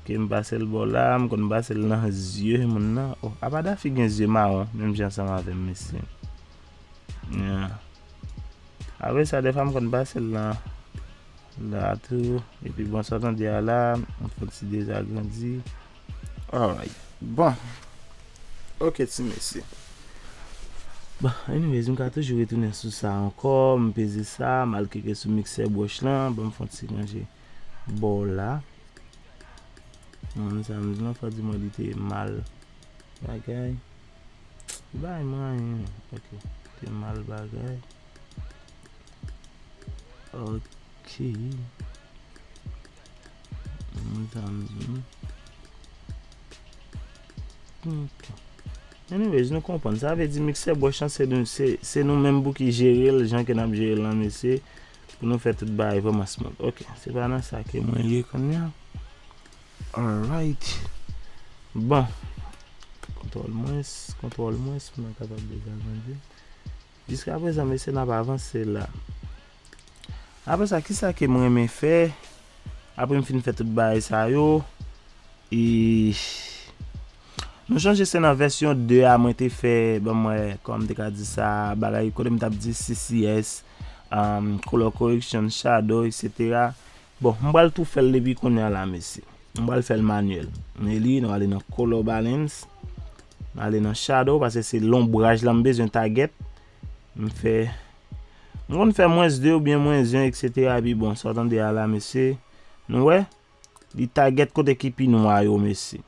Ke m pase l bò la, m konn pase l nan zye moun nan. Oh, apa Daffy gen zye mawon, menm jan ansanm avè m, mesye. Yeah. Apre sa, defwa m konn pase l nan la tou. Epi bon, sa w tande a la, m fè ti dezagrandi. Alright. Bon. Ok, ti mesye. Bon, anyways, m ka toujou retounen sou sa ankò. M peze sa, m al klike sou mixer brush lan. Ban m fè yon ti ranje bò la. Mwen, sa m di lan, fò di mwen li te mal bagay. Li bay mwen anyen. Ok. Li te mal bagay. Ok. Mwen, sa m di lan. Ok. Anyways, nou konprann. Sa vle di mixer brush lan, se nou, se, se nou menm pou ki jere l, jan ke n ap jere l lan, mesye. Pou nou fè tout bagay vrèman smooth. Ok, se pa nan sa ke mwen ye kounye a. Alright. Bon. Kontwòl mwens, kontwòl mwens, pou mwen kapab dezagrandi. Jiska prezan, mesye, n ap avanse la. Apre sa, kisa ke mwen renmen fè? Apre m fin fè tout bagay sa yo, e nou chonje se nan vèsyon de a mwen te fè, ban m wè, kòman m te ka di sa, bagay kote m t ap di C C S, um, color correction, shadow, et cetera. Bon, m pral tou fè l depi kounye a la, mesye. M pral fè l manyèl. Men li, nou ale nan color balance. Nou ale nan shadow, paske se lonbraj la m bezwen target. M fè, m konn fè mwens de oubyen mwens en, et cetera. Epi bon, sa w tande a la, mesye. Nou wè? Li target kote ki pi nwa yo, mesye.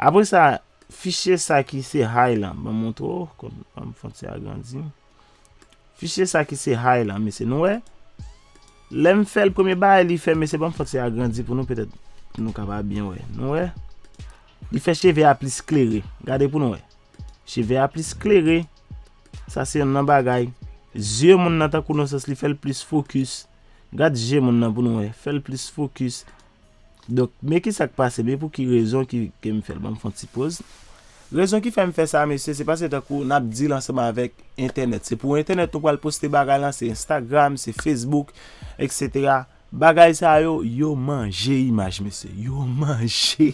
Apre sa, fichye sa ki se high lan, ban m montre w, kòm, ban m fè yon ti agrandi. Fichye sa ki se high lan, mesye, nou wè? Lè m fè l, premye bagay li fè, mesye, ban m fè yon ti agrandi pou nou, petèt nou kapab byen wè. Nou wè? Li fè cheve a plis klere. Gade pou nou wè. Cheve a plis klere. Sa se youn nan bagay. Zye moun nan tankou nan sans li fè l plis fokis. Gad je moun nan pou nou wè. Fè l plis fokis. Donk, men ki sa k pase, men pou ki rezon ki, ke m fè l. Ban m fè yon ti poz. Rezon ki fè m fè sa, mesye, se paske tankou n ap deal ansanm avèk entènèt. Se pou entènèt nou pral poste bagay lan, se Instagram, se Facebook, et cetera. Bagay sa yo, yo manje imaj, mesye. Yo manje.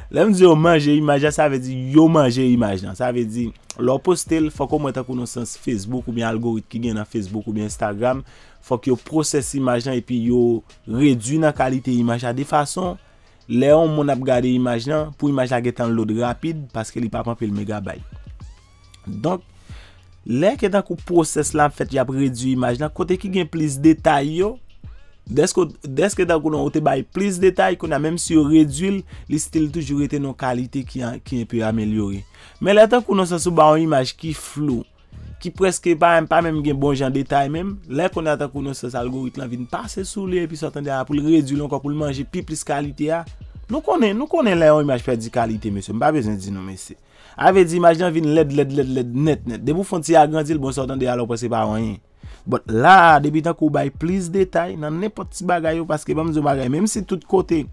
Lè m di yo manje imaj la, sa vle di yo manje imaj lan. Sa vle di, lè w poste l, fòk omwen tankou nan sans Facebook oubyen algorit ki gen nan Facebook oubyen Instagram, fòk yo pwosès imaj lan epi yo redwi nan kalite imaj la de fason, lè yon moun ap gade imaj lan, pou imaj la gentan load rapid, paske li p ap anpil megabayt. Donk, lè ke tankou pwosès la ap fèt, y ap redwi imaj lan, kote ki gen plis detay yo, dèske, dèske tankou non, ou te bay plis detay, kounye a, menm si yo redwi l, li still toujou rete nan kalite ki, ki enpe amelyore. Men lè tankou non, sans ou ba yon imaj ki flou, ki prèske pa, pa menm gen bon jan detay menm, lè kounye a tankou non, sans algorit lan vin pase sou li, epi sa w tande a, pou l redwi l ankò, pou l manje pi plis kalite a, nou konnen, nou konnen lè yon imaj pèdi kalite, mesye, m pa bezwen di nou, mesye. A vle di imaj lan vin lèd, lèd, lèd, lèd, nèt, nèt. Depi w fè yon ti agrandi l, bon, sa w tande a la, w panse pa anyen. But la, depi tankou w bay plis detay, nan nenpòt ti bagay yo, paske ban m di w bagay, menm si tout kote,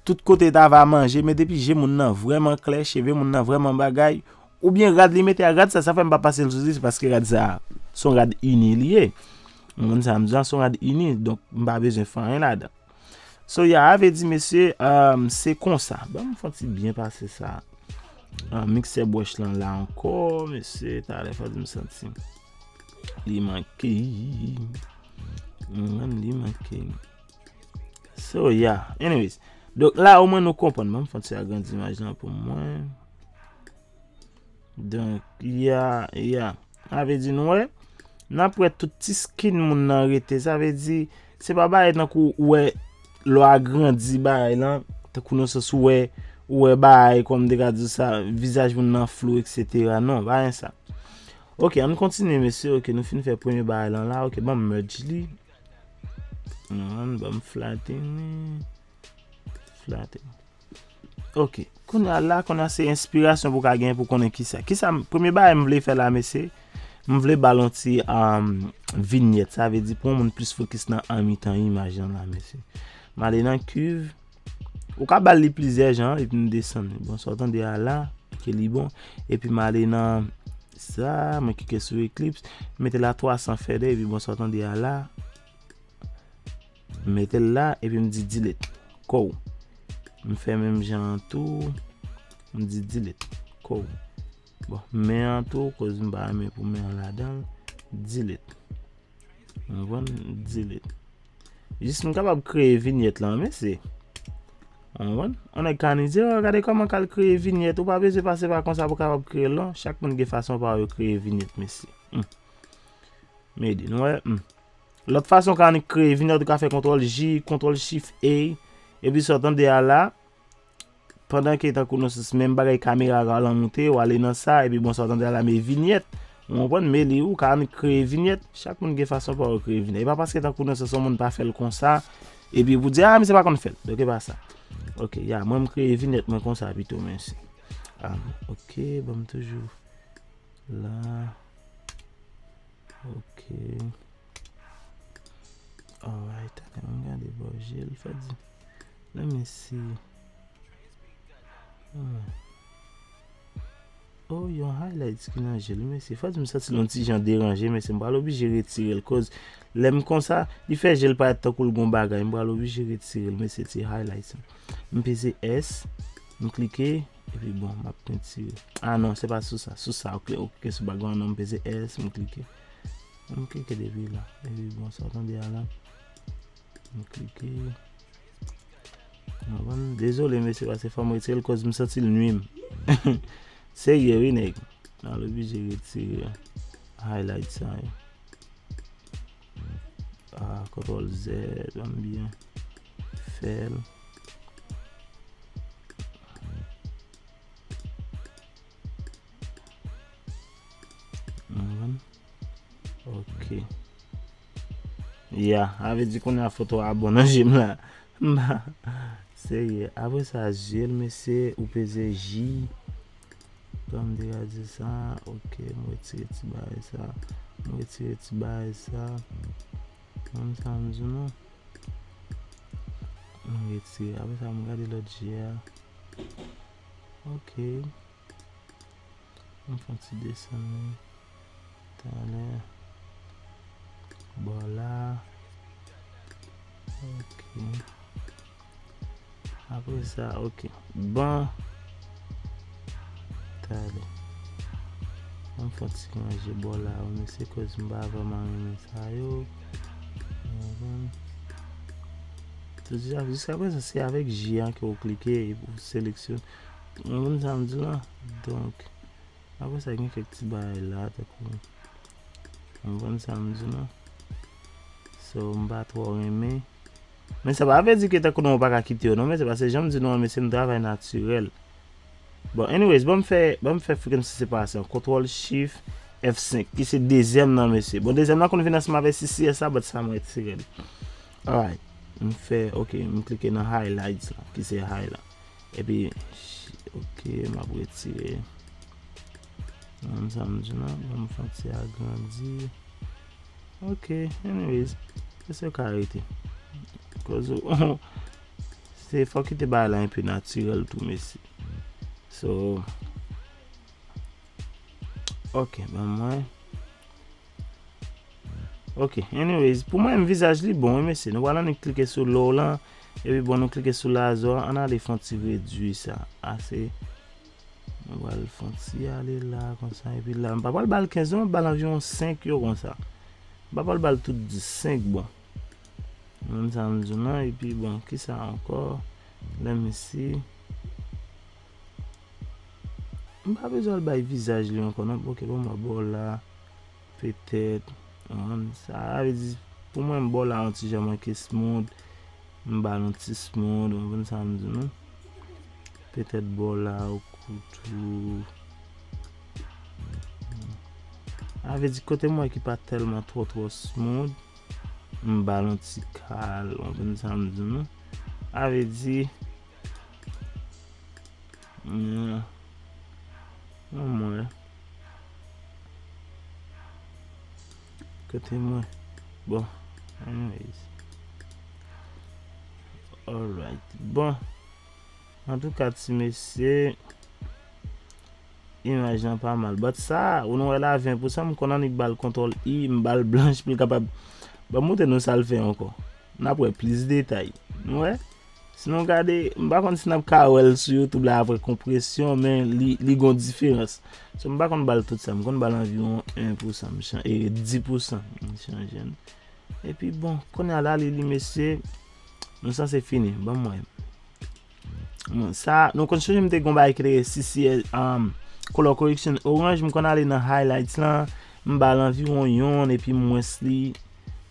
tout kote ta va manje, men depi je moun nan vrèman klè, cheve moun nan vrèman bagay, oubyen rad li mete a, rad sa, sa fè m pa pase l sou li, se paske rad sa, se yon rad ini li ye. Ou konprann sa m di a, se yon rad ini, donk m pa bezwen fè anyen ladan. So, ya, a vle di, mesye, um, se konsa. Ban m fè yon ti byen pase sa. Ah, mixer brush lan la ankò, mesye, talè fò di m santi li manke. Mwen, li manke. So, yeah. Anyways. Donk, la, omwen nou konprann. Ban m fè yon ti agrandi imaj lan pou mwen. Donk, ya, ya. Sa vle di, nou wè, n ap wè tout ti skin moun nan rete. Sa vle di, se pa bagay tankou ou wè, lè w agrandi bagay lan, tankou nan sans ou wè, ou wè bagay, kòm m te ka di sa, vizaj moun nan flou, et cetera. Non, pa gen sa. Ok, ann kontinye, mesye. Ok, nou fin fè premye bagay lan la. Ok, ban m merge li. Non, ban m flatten li. Flatten. Ok. Kounye a la, kounye a se enspirasyon pou w ka gen pou konnen kisa. Kisa, m- premye bagay m vle fè la, mesye, m vle ba l yon ti um, vinyèt. Sa vle di pou yon moun plis fokis nan an mitan imaj lan la, mesye. M ale nan kuv. Ou ka ba l li plizyè jan, epi m desann li. Bon, sa w tande a la, ke li bon. Epi m ale nan sa, mwen klike sou eklips, mete l a twa san feather, epi bon, sa w tande a la, m mete l la, epi m di delete. Kow. M fè menm jan an tou, m di delete. Kow. Bon, men an tou, koz m pa renmen pou men an ladan l, delete. Ou konprann? Delete. Jis m kapab kreye vinyèt lan, mesye. Ou konprann? On nèg ka annik di, oh, gade kòman k al kreye vinyèt. Ou pa bezwen pase pa konsa pou w kapab kreye l, non. Chak moun gen fason pa yo kreye vinyèt, mesye. Hmm. Mede, nou wè? Hmm. Lòt fason w ka annik kreye vinyèt, ou ka fè kontwòl J, kontwòl Shift A, epi sa w tande a la, pandan ke tankou nan sans menm bagay kamera a lan moute, w ale nan sa, epi bon, sa w tande a la, men vinyèt, ou konprann, men li, ou ka annik kreye vinyèt, chak moun gen fason pa yo kreye vinyèt. E pa paske tankou nan sans yon moun pa fè l konsa, epi pou di, ah, misye pa konn fè l. Donk, e pa sa. Ok, ya, mwen m kreye vinyèt mwen konsa pito, mèsi. Ah, ok, ban m toujou la. Ok. Alright, ann gade bò je l, fè di. Let me see. Hmm. Oh, yon highlights ki nan je l, mesye. Fò di m santi l yon ti jan deranje, mesye. M pral oblije retire l, koz lè m konsa, li fè je l parèt tankou l gon bagay. M pral oblije retire l, mesye, ti highlights. M peze S, m klike, epi bon, m ap pentire. Ah non, se pa sou sa. Sou sa, ok, ok, sou background, non, m peze S, m klike. M klike depi la. Epi bon, sa w tande a la. M klike. Mwen, dezole, mesye, paske fò m retire l, koz m santi l nwi m. Serye, wi, nèg. Mwen oblije retire highlight sa yo. Ah, kontwòl Z, ban m byen fè l. Ok. Ya, a vle di kounye a foto a bon nan je m la. M pa serye. Apre sa, zye l, mesye, ou peze J. Kòm m te ka di sa, ok, m retire ti bagay sa. M retire ti bagay sa. Konn sa m di nou? M retire. Apre sa, m gade lòt je a. Ok. M fè yon ti desann li. Talè. Bò la. Ok. Apre sa, ok. Bon. Talè. An m fè yon ti ranje bò la, wi, mesye, koz m pa vrèman renmen sa yo. Ou konprann? Tout sa, jiska prezan, se avèk J an ke w klike epi w seleksyone. Ou konprann sa m di la? Donk, apre sa, gen kèk ti bagay la, tankou, ou konprann sa m di la? So, m pa twò renmen. Men sa pa vle di ke tankou nou pa ka kite yo, non, men se paske jan m di nou an, mesye, m travay natirèl. Bon, anyways, ban m fè, ban m fè frequency separation. Kontwòl Shift F senk, ki se dezyèm nan, mesye. Bon, dezyèm nan konn vin ansanm avèk C C S la, but sa mwen retire l. Alright. M fè, ok, m klike nan highlights la, ki se high la. Epi, ok, m ap retire. Ban m sa m di non, ban m fè yon ti agrandi. Ok, anyways, se sa ka rete. Koz ou, se fòk kite bagay la enpe natirèl tou, mesye. So, ok, ban mwen. Ok, anyways, pou mwen, vizaj li bon, wi, mesye. Nou pral annik klike sou low lan, epi bon, nou klike sou lazo a, ann ale fè yon ti redwi sa. Ase. Nou pral fè yon ti ale la, konsa, epi la. M pa pral ba l kenz, non, m ba l anviwon senk yo, konsa. M pa pral ba l tout dis, senk bon. Menm sa m di w lan, epi bon, kisa ankò? Let me see. M pa bezwen al bay vizaj li ankò, non. Ok, bon, mwen bò la. Petèt, um, sa vle di, pou mwen, bò la yon ti jan manke smooth. M ba l yon ti smooth, ou konprann sa m di nou? Petèt bò la, ou kou tou. Sa vle di, kote m wè ki pa tèlman twò, twò smooth, m ba l yon ti kal, ou konprann sa m di nou? Sa vle di, yeah. An mwen. Kote mwen? Bon, anyways. Alright. Bon. Antouka, ti mesye, imaj lan pa mal. But sa, ou nou wè la, ven pou san, m konn annik ba l kontwòl I, m ba l blanch pou l kapab. Ban m montre nou sa l fè ankò. N ap wè plis detay. Nou wè? Si nou gade, m pa konn si n ap ka wè l sou YouTube la apre konpresyon, men li, li gon diferans. So, m pa konn ba l tout sa, m konn ba l anviwon en pou san, m chan-, e, dis pou san, m chanje l. Epi bon, kounye a la, li, li, mesye, nou sanse fini. Ban m wè. Bon, sa, nou konn sonje m te gon bagay ki te rele C C S, um, color correction orange, m konn ale nan highlights lan, m ba l anviwon yonn, epi mwens li,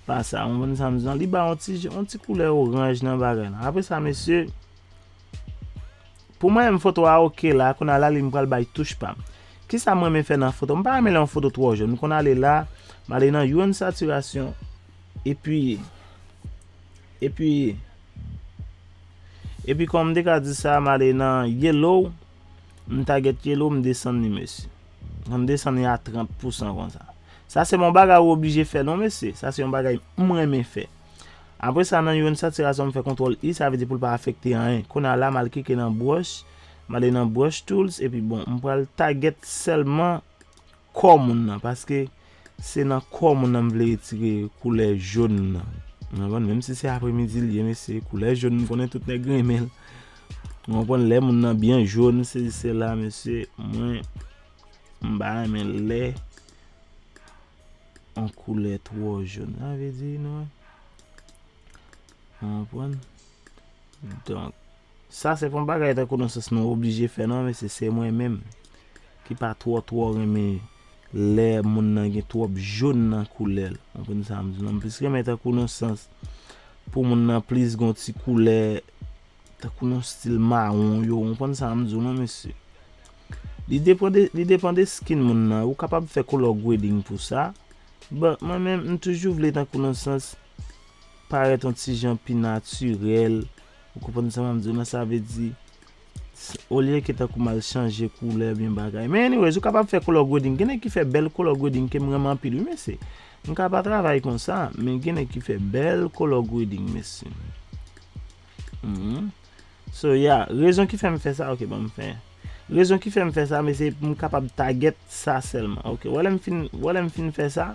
pa sa, ou konprann sa m di an? Li ba yon ti, yon ti koulè oranj nan bagay lan. Apre sa, mesye, pou mwen menm foto a ok la, kounye a la li m pral bay touch pa m. Kisa m renmen fè nan foto? M pa renmen lè yon foto twò jòn. M konn ale la, m ale nan hue and saturation, epi, epi, epi kòm m te ka di sa, m ale nan yellow, m target yellow, m desann li, mesye. M desann li a trant pou san konsa. Sa se yon bagay ou oblije fè non, mesye. Sa se yon bagay m renmen fè. Apre sa, nan hue and saturation, m fè kontwòl I, sa vle di pou l pa afekte anyen. Kounye a la, m al klike nan brush, m ale nan brush tools, epi bon, m pral target sèlman kò moun nan, paske se nan kò moun nan m vle retire koulè jòn nan. Ou konprann? Menm si se apremidi l ye, men se koulè jòn, m konnen tout nèg renmen l. Ou konprann? Lè moun nan byen jòn, se, se la, mesye, mwen, m pa renmen lè yon koulè twò jòn. Sa vle di, nou wè? Ou konprann? Donk, sa se pa yon bagay tankou nan sans nou oblije fè non, men se, se mwen menm ki pa twò, twò renmen lè moun nan gen twòp jòn nan koulè l. Ou konprann sa m di non? M plis renmen tankou nan sans pou moun nan plis gon ti koulè tankou nan stil mawon yo. Ou konprann sa m di w non, mesye? Li depann de, li depann de skin moun nan. Ou kapab fè color grading pou sa. Bon, mwen menm, m toujou vle tankou nan sans parèt yon ti jan pi natirèl. Ou konprann sa m ap di w lan, sa vle di, s- olye ke tankou m al chanje koulè byen bagay. Men anyways, ou kapab fè color grading. Gen nèg ki fè bèl color grading ke m renmen anpil, wi, mesye. M ka pa travay konsa, men gen nèg ki fè bèl color grading, mesye. Mhm. So, yeah, rezon ki fè m fè sa, ok, bon, m fè. Rezon ki fè m fè sa, men se pou m kapab target sa sèlman. Ok, wè lè m fin, wè lè m fin fè sa,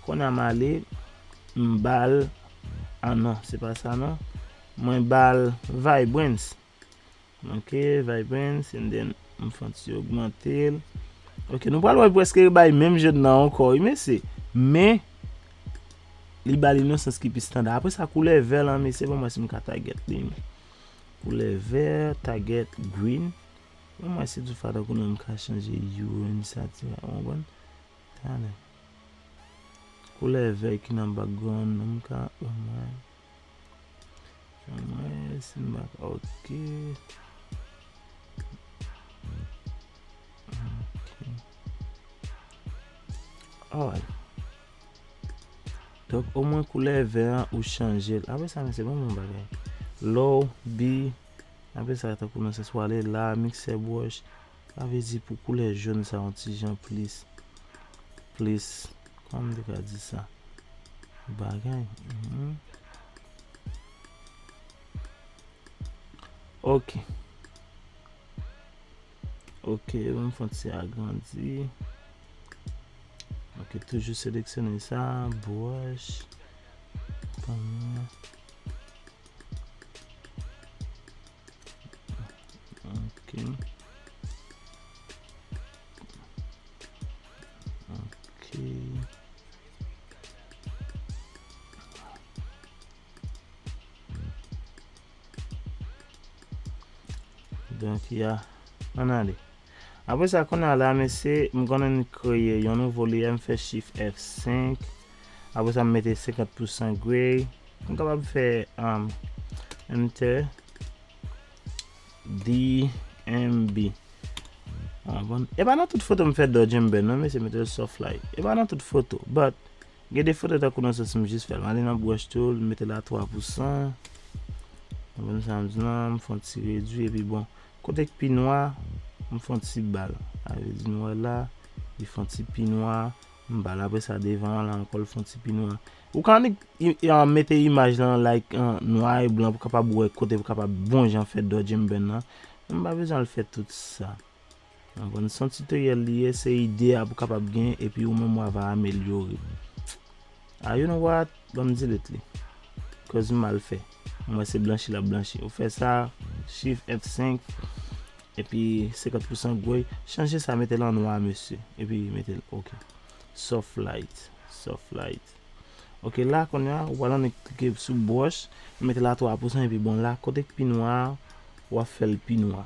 kounye a m ale, m ba l, ah non, se pa sa non. Mwen ba l vibrance. Ok, vibrance, and then m fè yon ti ogmante l. Ok, nou pral wè prèske li bay menm jòn nan ankò, wi, mesye. Men, li ba li nan sans ki pi standa. Apre sa, koulè vè lan, mesye, ban m wè si m ka target li. Koulè vè, target green. Ban m wè si toutfwa tankou nou m ka chanje hue sa, ti, w konprann? Talè. Koulè vè ki nan background, nou m ka, ban m wè. Ban m wè si m pa, ok. Ok. Alright. Donk, omwen koulè vè an, ou chanje l. Apre sa, mesye, ban m yon bagay. Low, B, apre sa, tankou nan sans w ale la, mixer brush, sa vle di pou koulè jòn sa, yon ti jan plis, plis, kòman m te ka di sa? Bagay. Mhm. Ok. Ok, ban m fè yon ti agrandi. Ok, toujou seleksyone sa, brush. Panyen. Ok. Ok. Donk, ya, ann ale. Apre sa, kounye a la, mesye, m konnen kreye yon nouvo leyè, m fè Shift F senk. Apre sa, m mete senkant pousan gray. M kapab fè, um, Enter D M B. Ah, bon. E pa nan tout foto m fè dodge and bend, non, mesye, mete l soft light. E pa nan tout foto, but gen de foto tankou nan sans m jis fè l. M ale nan brush tool, m mete l a twa pousan. Konprann sa m di lan, m fè yon ti redwi, epi bon, kote k pi nwa, m fè yon ti ba l. Sa vle di nou wè la, li fè yon ti pi nwa, m ba l. Apre sa, devan an la ankò, l fè yon ti pi nwa. Ou ka annik i- i- an mete imaj lan, like, an nwa e blan pou kapab wè kote pou kapab bon jan fè dodge and bend lan. Men m pa bezwen al fè tout sa. Konprann? Se yon tutorial li ye, se ide a pou kapab gen, epi ou menm w a va amelyore. Ah, you know what? Ban m delete li. Cause m mal fè. M wè se blanchi l ap blanchi. Ou fè sa, Shift F senk, epi senkant pousan gray. Chanje sa, mete l an nwa, mesye. Epi mete l, ok. Soft light. Soft light. Ok, la, kounye a, ou pral annik klike sou brush, mete l a twa pousan, epi bon, la, kote k pi nwa, w ap fè l pi nwa.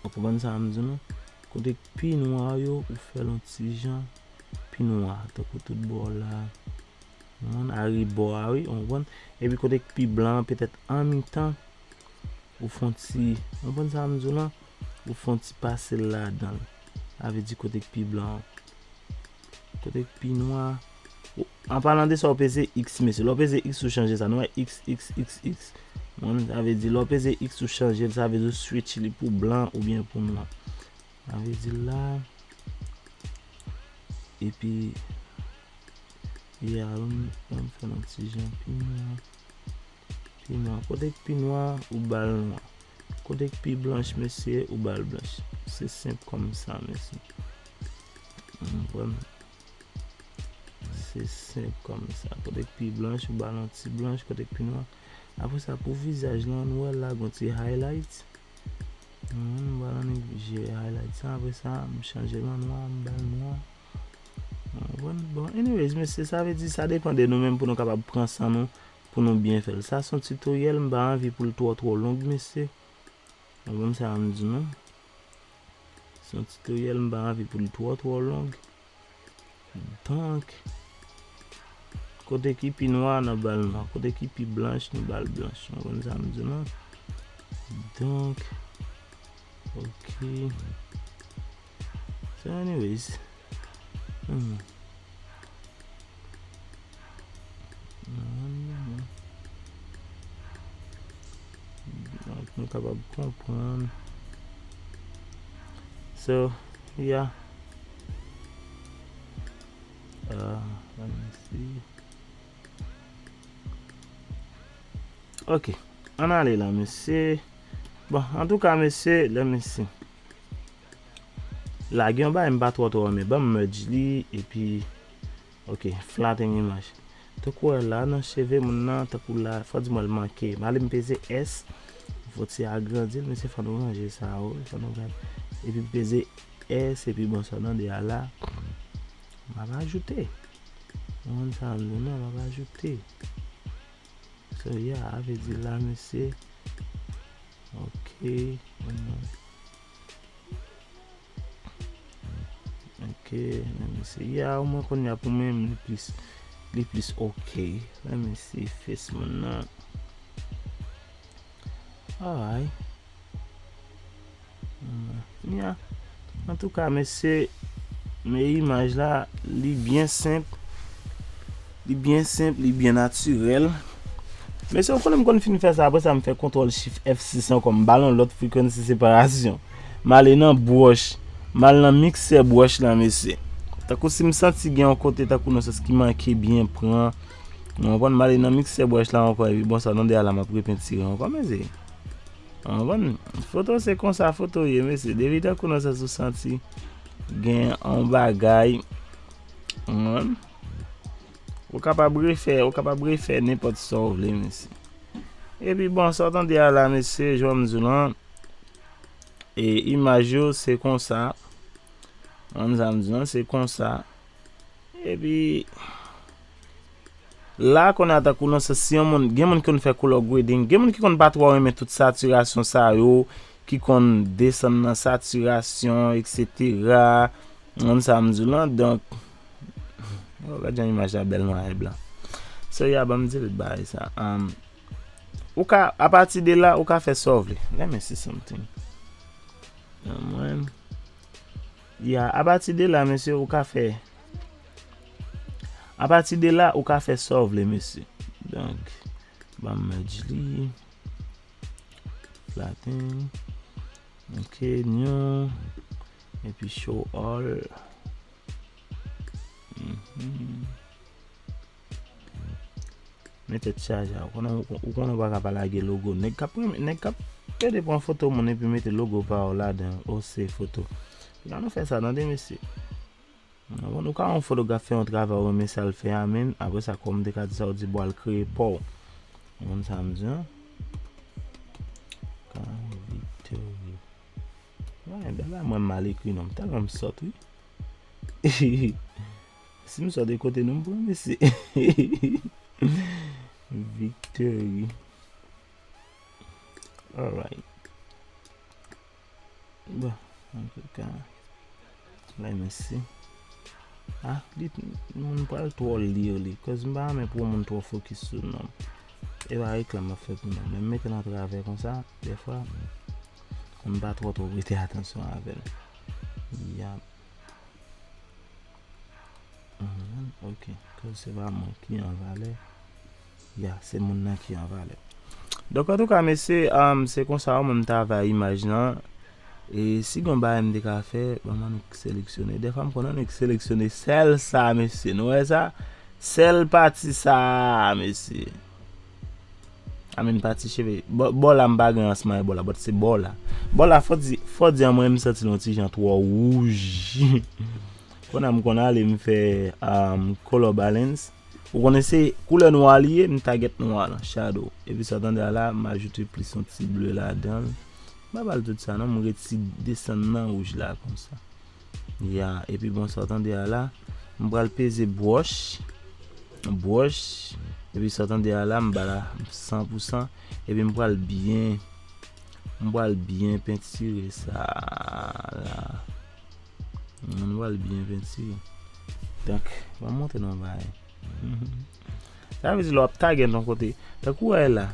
Ou konprann sa m di nou? Kote k pi nwa yo, ou fè l yon ti jan pi nwa, tankou tout bò la. Ou konprann? Arebò a, wi, ou konprann? Epi kote k pi blan, petèt an mitan, ou fè yon ti, ou konprann sa m di w lan? Ou fè yon ti pase l ladan l. Sa vle di kote k pi blan an. Kote k pi nwa. Ou- An palan de sa, ou peze X, mesye. Lè w peze X, ou chanje sa. Nou wè X, X, X, X. Bon, sa vle di, lè w peze X, ou chanje l. Sa vle di, ou switch li pou blan oubyen pou nwa. Sa vle di la. Epi, ya, ban m, ban m fè l yon ti jan pi nwa. Pi nwa. Kote k pi nwa, ou ba l nwa. Kote k pi blanch, mesye, ou ba l blanch. Se senp kòm sa, mesye. Ou konprann? Se senp kòm sa. Kote k pi blanch, ou ba l yon ti blanch. Kote k pi nwa. Apre sa, pou vizaj lan, nou wè la, gon ti highlight. Hmm, m ba l annik jere highlight sa. Apre sa, m chanje l an nwa, m ba l nwa. Ou konprann? Bon, anyways, mesye, sa vle di, sa depann de nou menm pou nou kapab pran san nou, pou nou byen fè l. Sa se yon tutorial, m pa anvi pou l twò, twò long, mesye. Ou konprann sa m di nou? Se yon tutorial, m pa anvi pou l twò, twò long. Donk, kote ki pi nwa, nou ba l nwa. Kote ki pi blanch, nou ba l blanch. Ou konprann sa m di nou? Donk, ok. So, anyways. Hmm. kapab konprann. So, yeah. Uh, let me see. Ok. Ann ale la, mesye. Bon, antouka, mesye, let me see. La, gen yon bagay m pa twò twò renmen. Ban m merge li, epi, ok, flatten imaj. Tankou wè la, nan cheve moun nan, tankou la, fò di mwen l manke. M ale m peze S, fò ti agrandi l, mesye, fò nou ranje sa, wi, fò nou gade. Epi m peze S, epi bon, sa w tande a la, m ap ajoute. Ou konprann sa m di w non, m ap ajoute. So, yeah, a vle di la, mesye. Ok. Ok, let me see. Yeah, omwen kounye a pou mwen, li plis, li plis ok. Let me see face moun nan. Alright. Yeah. Antouka, mesye, men imaj la, li byen senp. Li byen senp, li byen natirèl. Mesye, ou konnen m konn fin fè sa, apre sa m fè kontwòl chif F sis ankò, m ba l yon lòt frequency separation. M ale nan brush, m al nan mixer brush la, mesye. Tankou si m santi gen yon kote, tankou nan sans ki manke byen pran. Ou konprann, m ale nan mixer brush la ankò, epi bon, sa w tande a la, m ap repentire ankò, mesye. Ou konprann? Foto se konsa foto ye, mesye. Depi tankou nan sans ou santi gen yon bagay, ou konprann? Ou kapab refè, ou kapab refè nenpòt sa w vle, mesye. Epi bon, sa w tande a la, mesye, jan m di w lan, e imaj yo se konsa. Ou konprann sa m di w lan, se konsa. Epi la, kounye a, tankou nan sans si yon moun, gen moun ki konn fè color grading, gen moun ki konn pa twò renmen tout satirasyon sa yo, ki konn desann nan satirasyon, et cetera. Ou konn sa m di w lan, donk, oh, gad jan imaj la bèl nwa e blan. So, yeah, ban m delete bagay sa. Um, ou ka, apati de la, ou ka fè sa w vle. Let me see something. Mwen, yeah, apati de la, mesye, ou ka fè. Apati de la, ou ka fè sa w vle, mesye. Donk, ban m merge li. Flatten. Ok, new. Epi show all. Mhm. Men tèt chaje a. Ou konnen, ou konnen ou pa ka pa lage logo. Nèg k ap, nèg k ap pede pran foto moun epi mete logo pa w ladan. O se foto. Ann nou fè sa, tande, mesye. Bon, nou ka yon fotograf fè yon travay, ou renmen sa l fè a, men apre sa, kòm m te ka di sa, ou di, bon, al kreye pa w. Ou konn sa m di, an? Ka Victory. Wi, bagay mwen mal ekri non, m tèlman m sòt, wi. Si m sòt de kote nou, m pran, mesye. Victory. Alright. Bon, antouka, let me see. Ah, li, moun pral twò li, li. Cause m pa renmen pou moun twò fokis sou non. E pa reklam m ap fè pou non. Men m mete l atravè konsa, dèfwa, m pa twò twò prete atansyon avè l. Yap. Mhm, ok. Cause se pa mwen ki an valè. Ya, se moun nan ki an valè. Donk, antouka, mesye, um, se konsa mwen m travay imaj lan. E si gon bagay m te ka fè, ban m annik seleksyone. Dèfwa m konn annik seleksyone sèl sa, mesye. Nou wè sa? Sèl pati sa, mesye. Amen, pati cheve. Bò, bò la, m pa gen ansman e bò la, but se bò la. Bò la, fò di, fò di an mwen, m santi l yon ti jan twò wouj. Kounye a m konn ale m fè, um, color balance. Ou konnen se koulè nwa li ye, m target nwa lan, shadow. Epi sa w tande a la, m ajoute plis yon ti ble ladan l. M pa ba l tout sa non, m reti desann nan wouj la konsa. Ya, epi bon, sa w tande a la, m pral peze brush, brush, epi sa w tande a la, m ba la san pou san, epi m pral byen, m pral byen pentire sa la. M pral byen pentire. Donk, ban m montre nou yon bagay. Sa vle di lè w ap target yon kote, tankou w wè la,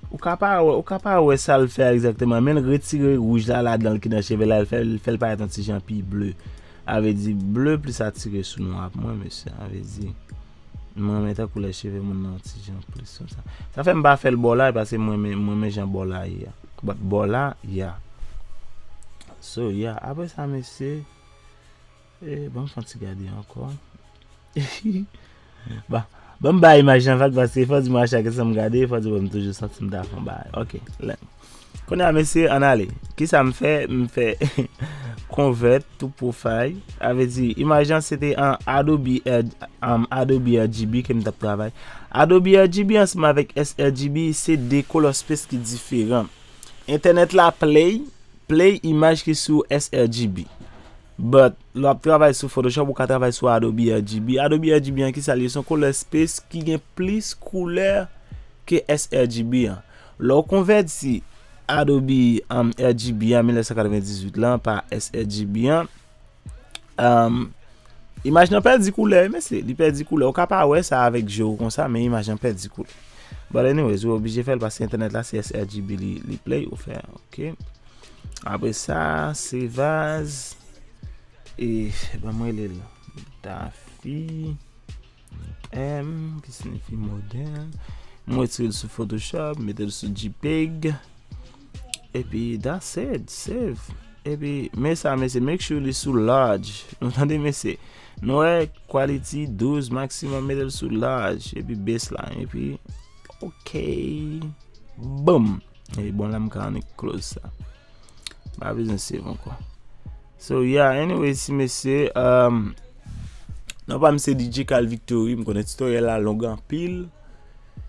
ou ka pa wè, ou ka pa wè sa l fè a egzakteman, men l retire wouj la ladan l ki nan cheve la, l fè, l fè l parèt yon ti jan pi ble. A vle di ble plis atire sou nwa pou mwen, mesye. A vle di, m renmen tankou lè cheve moun nan yon ti jan plis konsa. Sa fè m pa fè l bò la, paske mwen, mwen, mwen renmen jan bò la ye a. But bò la, yeah. So, yeah, apre sa, mesye, eh, ban m fè yon ti gade ankò. Ba, ban m bay imaj nan vag, paske fò di mwen a chak sa m gade, fò di mwen m toujou santi m ta fè yon bagay. Ok, lè. Kounye a, mesye, ann ale. Kisa m fè? M fè convert to profile. A vle di, imaj lan se te an Adobe, R- um, Adobe R G B ke m t ap travay. Adobe R G B ansanm avèk sRGB, se de color space ki diferan. Entènèt la play, play imaj ki sou sRGB. But, lè w ap travay sou Photoshop, ou ka travay sou Adobe R G B. Adobe R G B an ki sa l ye? Se yon color space ki gen plis koulè ke sRGB an. Lè w konvèti Adobe um, R G B an mil nèf san katrevendizuit lan pa sRGB an, um, imaj lan pèdi koulè, mesye. Li pèdi koulè. Ou ka pa wè sa avèk je w konsa, men imaj lan pèdi koulè. But anyways, ou oblije fè l paske entènèt la se sRGB li, li play ou fè. Ok. Apre sa, save as. E ban mwen rele l Daffy M, ki siyifi modèl. Mwen retire l sou Photoshop, mete l sou JPEG. Epi, that's it. Save. Epi, men sa, mesye, make sure li sou large. Nou tande, mesye? Nou wè quality douz maximum, mete l sou large. Epi, baseline. Epi, ok. Boom. E bon, la, m ka annik close sa. Pa bezwen save ankò. So, yeah, anyway, ti mesye, um, non pa m se D J Carl Victory, m konnen tutorial la long anpil.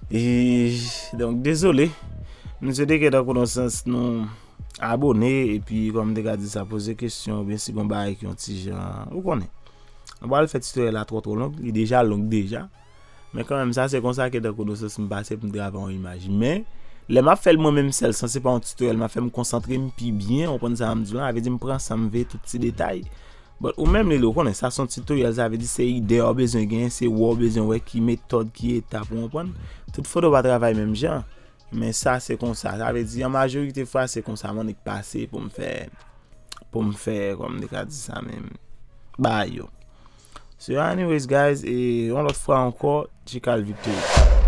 E, donk, dezole. M swete ke nan konesans nou abone, epi, kòm m te ka di sa, poze kesyon, oubyen si gon bagay ki yon ti jan, ou konnen. Nou pral fè tutorial la twò, twò long, li deja long deja. Men kanmenm, sa se konsa ke nan konesans m pase pou m travay yon imaj. Men, lè m ap fè l mwen menm sèl, san se pa yon tutorial, m ap fè m konsantre m pi byen, ou konprann sa m di la, sa vle di m pran san m veye tout ti detay. But ou menm, Lele, ou konnen, sa se yon tutorial, sa vle di se ide w bezwen genyen, se wè w bezwen wè ki metòd, ki etap, ou konprann? Tout foto pa travay menm jan. Men sa se konsa, sa vle di an majorite fwa se konsa m annik pase pou m fè, pou m fè, kòm m te ka di sa menm, bagay yo. So, anyways, guys, e yon lòt fwa ankò, J Carl Victory.